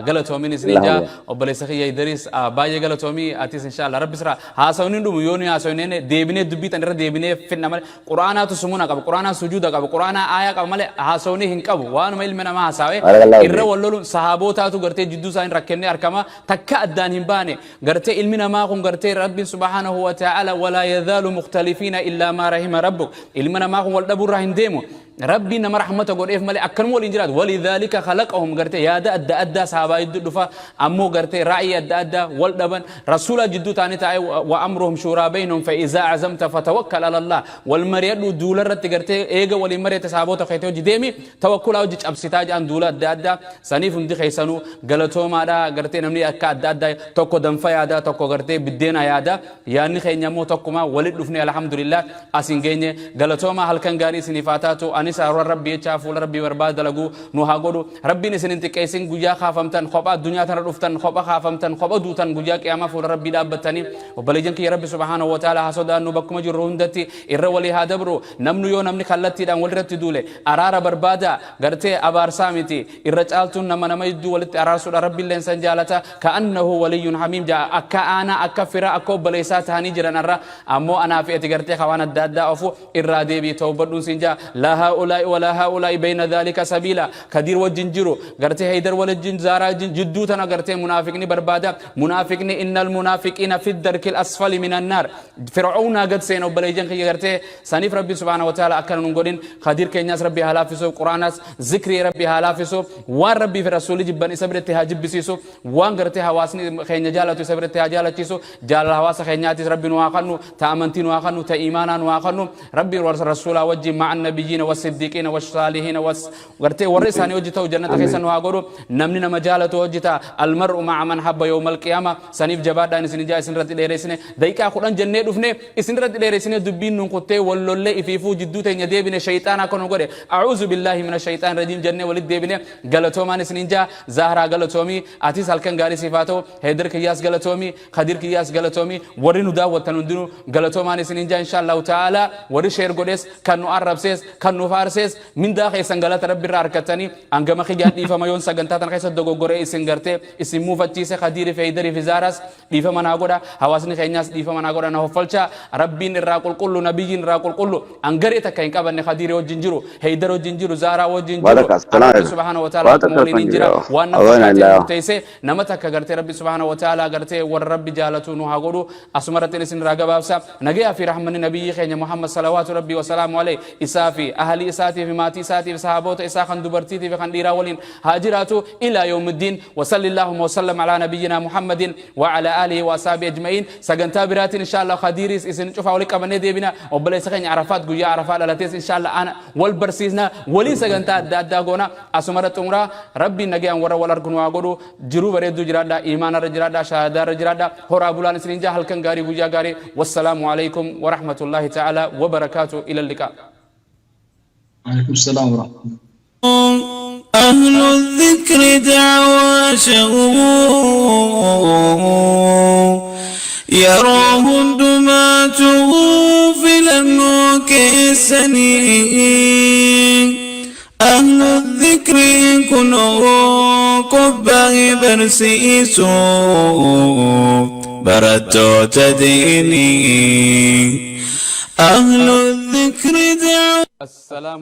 Galatoomin isiniin jaa. Obboleessa kiyya Idris, baay'ee galatoomii atis. Insha Allah Rabbi sirraa haasawni hin dhumu. Yoo nu haasawne deebinee dubbii tan irra deebinee finna malee Qur'aanaatu sumuna qaba, Qur'aanaa sujuuda qaba, Qur'aanaa aayaa qaba malee haasawni hin qabu. Waanuma ilmi namaa haasawee Barakallahu irra fiik. wal loluun sahaabootaatu gartee jidduu isaanii rakkennee argama. Takka addaan hin baane. Gartee ilmi namaa kun gartee Rabbiin subhaanahu wa ta'ala walaa yazaalu mukhtalifiina illaa maa rahima rabbuk. Ilmi namaa kun wal dhabuurraa hin deemu. Rabbiin nama rahmata godheef malee akkanuma waliin jiraatu. Walidhaalika khalaqahum. Gartee yaada adda addaa sahaabaa jidduu dhufa, ammoo gartee ra'yii adda addaa wal dhaban rasuulaa jidduu taa'anii taa'ee wa amruhum shuuraa baynahum fa izaa azamta fatawakkal ala Allah. Wal mari'adhu duula irratti, gartee eega waliin mari'ate sahaboota keetii hojii deemi tawakkulaa hojii cabsitaa jedhan duula adda addaa. Saniif hundi keessanuu galatoomaadha. Gartee namni akka adda addaa tokko danfa yaada, tokko gartee biddeena yaada, yaadni keenya immoo tokkuma walit dhufne, alhamdulillah asin geenye. Galatoomaa, halkan gaarii isiniif haa taatu. Anis haruura Rabbii jechaa fuula Rabbii barbaada dalaguu nu haa godhu. Rabbiin isin hin xiqqeessin. Guyyaa kaafamtan kopha addunyaa tana dhuftan, kopha kaafamtan, kopha duutan, guyyaa qiyaamaa fuula Rabbii dhaabbattanii. Obboleeyyan kiyya, Rabbi subhaanahu wa ta'ala haa sodaannu. Bakkuma jirru hundatti irra walii haa dabru. Namnu yoo namni kallattiidhaan walirratti duule araara barbaada, gartee abaarsaa miti. Irra caaltuun nama nama jidduu walitti araarsuudha. Rabbiilleen san jaalata. Ka'annahu waliyyun hamiim ja'a, akka aanaa, akka fira, akka obboleessaa tahanii jiran. Arra ammoo anaa fi ati gartee ka waan adda addaa ofu irraa deebi'i, tawbadhuun siin ja'a. Laa haa'ulaa'i walaa haa'ulaa'i bayna dhaalika sabiila. Kadiir wajjin jiru, gartee Haydar wajjin, Zaaraa wajjin jidduu tana gartee munaafiqni barbaada. Munaafiqni innal munaafiqiina fi darkil asfali minan naar, fir'aawnaa gad seena. Obboleeyyan kiyya, gartee saniif Rabbi subhaanahu wa ta'ala akkana nun godhin. Kadiir keenyaas Rabbi haa laaffisu, Qur'aanas zikrii Rabbi haa laaffisu, waan Rabbii fi Rasuulli jibban isa biratti haa jibbisiisu, waan gartee hawaasni keenya jaalatu isa biratti haa jaalachiisu. Jaalala hawaasa keenyaatis Rabbi nu haa kannu, ta amantii nu haa kannu, ta iimaanaa nu haa kannu. Rabbi Rasuulaa wajjin ma'a nabiyyiina wassiddiqiina wassaalihiina was gartee warra isaanii hojii ta'u jannata keessa nu haa godhu. Namni nama jaalatu hojii ta'a. Almar'u ma'a man habba yawmal qiyaama. Saniif jabaadhaan isin ijaa isin irratti dheereessine. Daqiiqaa 10 jennee dhufne, isin irratti dheeressinee, dubbiin nun kuttee, wal lollee, ifiifuu jidduu teenya deebine. Shayxaana akka nu godhe, a'uuzu billaahi mina shayxaan rajiim jennee walitti deebine. Galatoomaan isiniin jaa. Zahraa, galatoomii atis, halkan gaarii siif haa ta'u. Heydar kiyyaas galatoomii, Kadir kiyyaas galatoomii, warri nu daawwattan hundinuu galatoomaan isiniin jaa. Insha Allahu ta'ala warri share godhes, kan nu arrabsees, kan nu faarsees mindaa keessan galata Rabbi irraa arkattanii. Hangama kiyyaan dhiifama yoon sagantaa tana keessa dogoggoree isin gartee isin muufachiise. Kadiiri fi Heydarii fi Zaaraas dhiifama naa godha, hawaasni keenyaas dhiifama naa godha, na hoffalchaa. Rabbiin irraa qulqullu, nabiyyiin irraa qulqullu, an garee takka hin qabanne. Kadiiri wajjin jiru, Heydar wajjin jiru, Zaaraa wajjin jiru. Waa takka Rabbi subhaanahu wa ta'ala akkuma waliin hin jira waan na fakkaatee murteesse nama takka gartee. Rabbi subhaanahu wa ta'ala gartee warra Rabbi jaalatu nu haa godhu. Asuma irratti isin irraa gabaabsa. Nagayaa fi rahmanni nabiyyi keenya Muhammad salawaatu Rabbii wasalaamu alayhi isaa fi ahalii isaatii fi maatii isaatii fi sahaboota isaa kan dubartiitii fi kan dhiiraa waliin haa jiraatu ilaa yawmiddiin. Wasalli allahumma wasallam alaa nabiyyinaa Muhammadin wa alaa aalihi wa asaabii ajma'iin. Sagantaa biraatiin insha Allah Kadiiris isin cufaa walitti qabannee deebina. Obboleessa keenya Arafaat guyyaa Arafaa dhalatees insha Allah ana wal barsiisna, waliin sagantaa adda addaa goona. Asuma irratti xumuraa. Rabbiin nagayaan warra wal argu nu haa godhu. Jiruu bareedduu jiraadha, iimaanarra jiraadha, shahaadaarra jiraadha, horaa bulaan isiniin jaa. Halkan gaarii, guyyaa gaarii. Wassalaamu alaikum warahmatullaahi ta'ala wabarakaatu. Ila liqaa. عليكم السلام ورحمة الله. أهل الذكر دعوى شغو yeroo hundumaatu filannoo keessanii. أهل الذكر kunoo qophaa'e barsiisuu barattoota diinii. أهل الذكر دعوى السلام.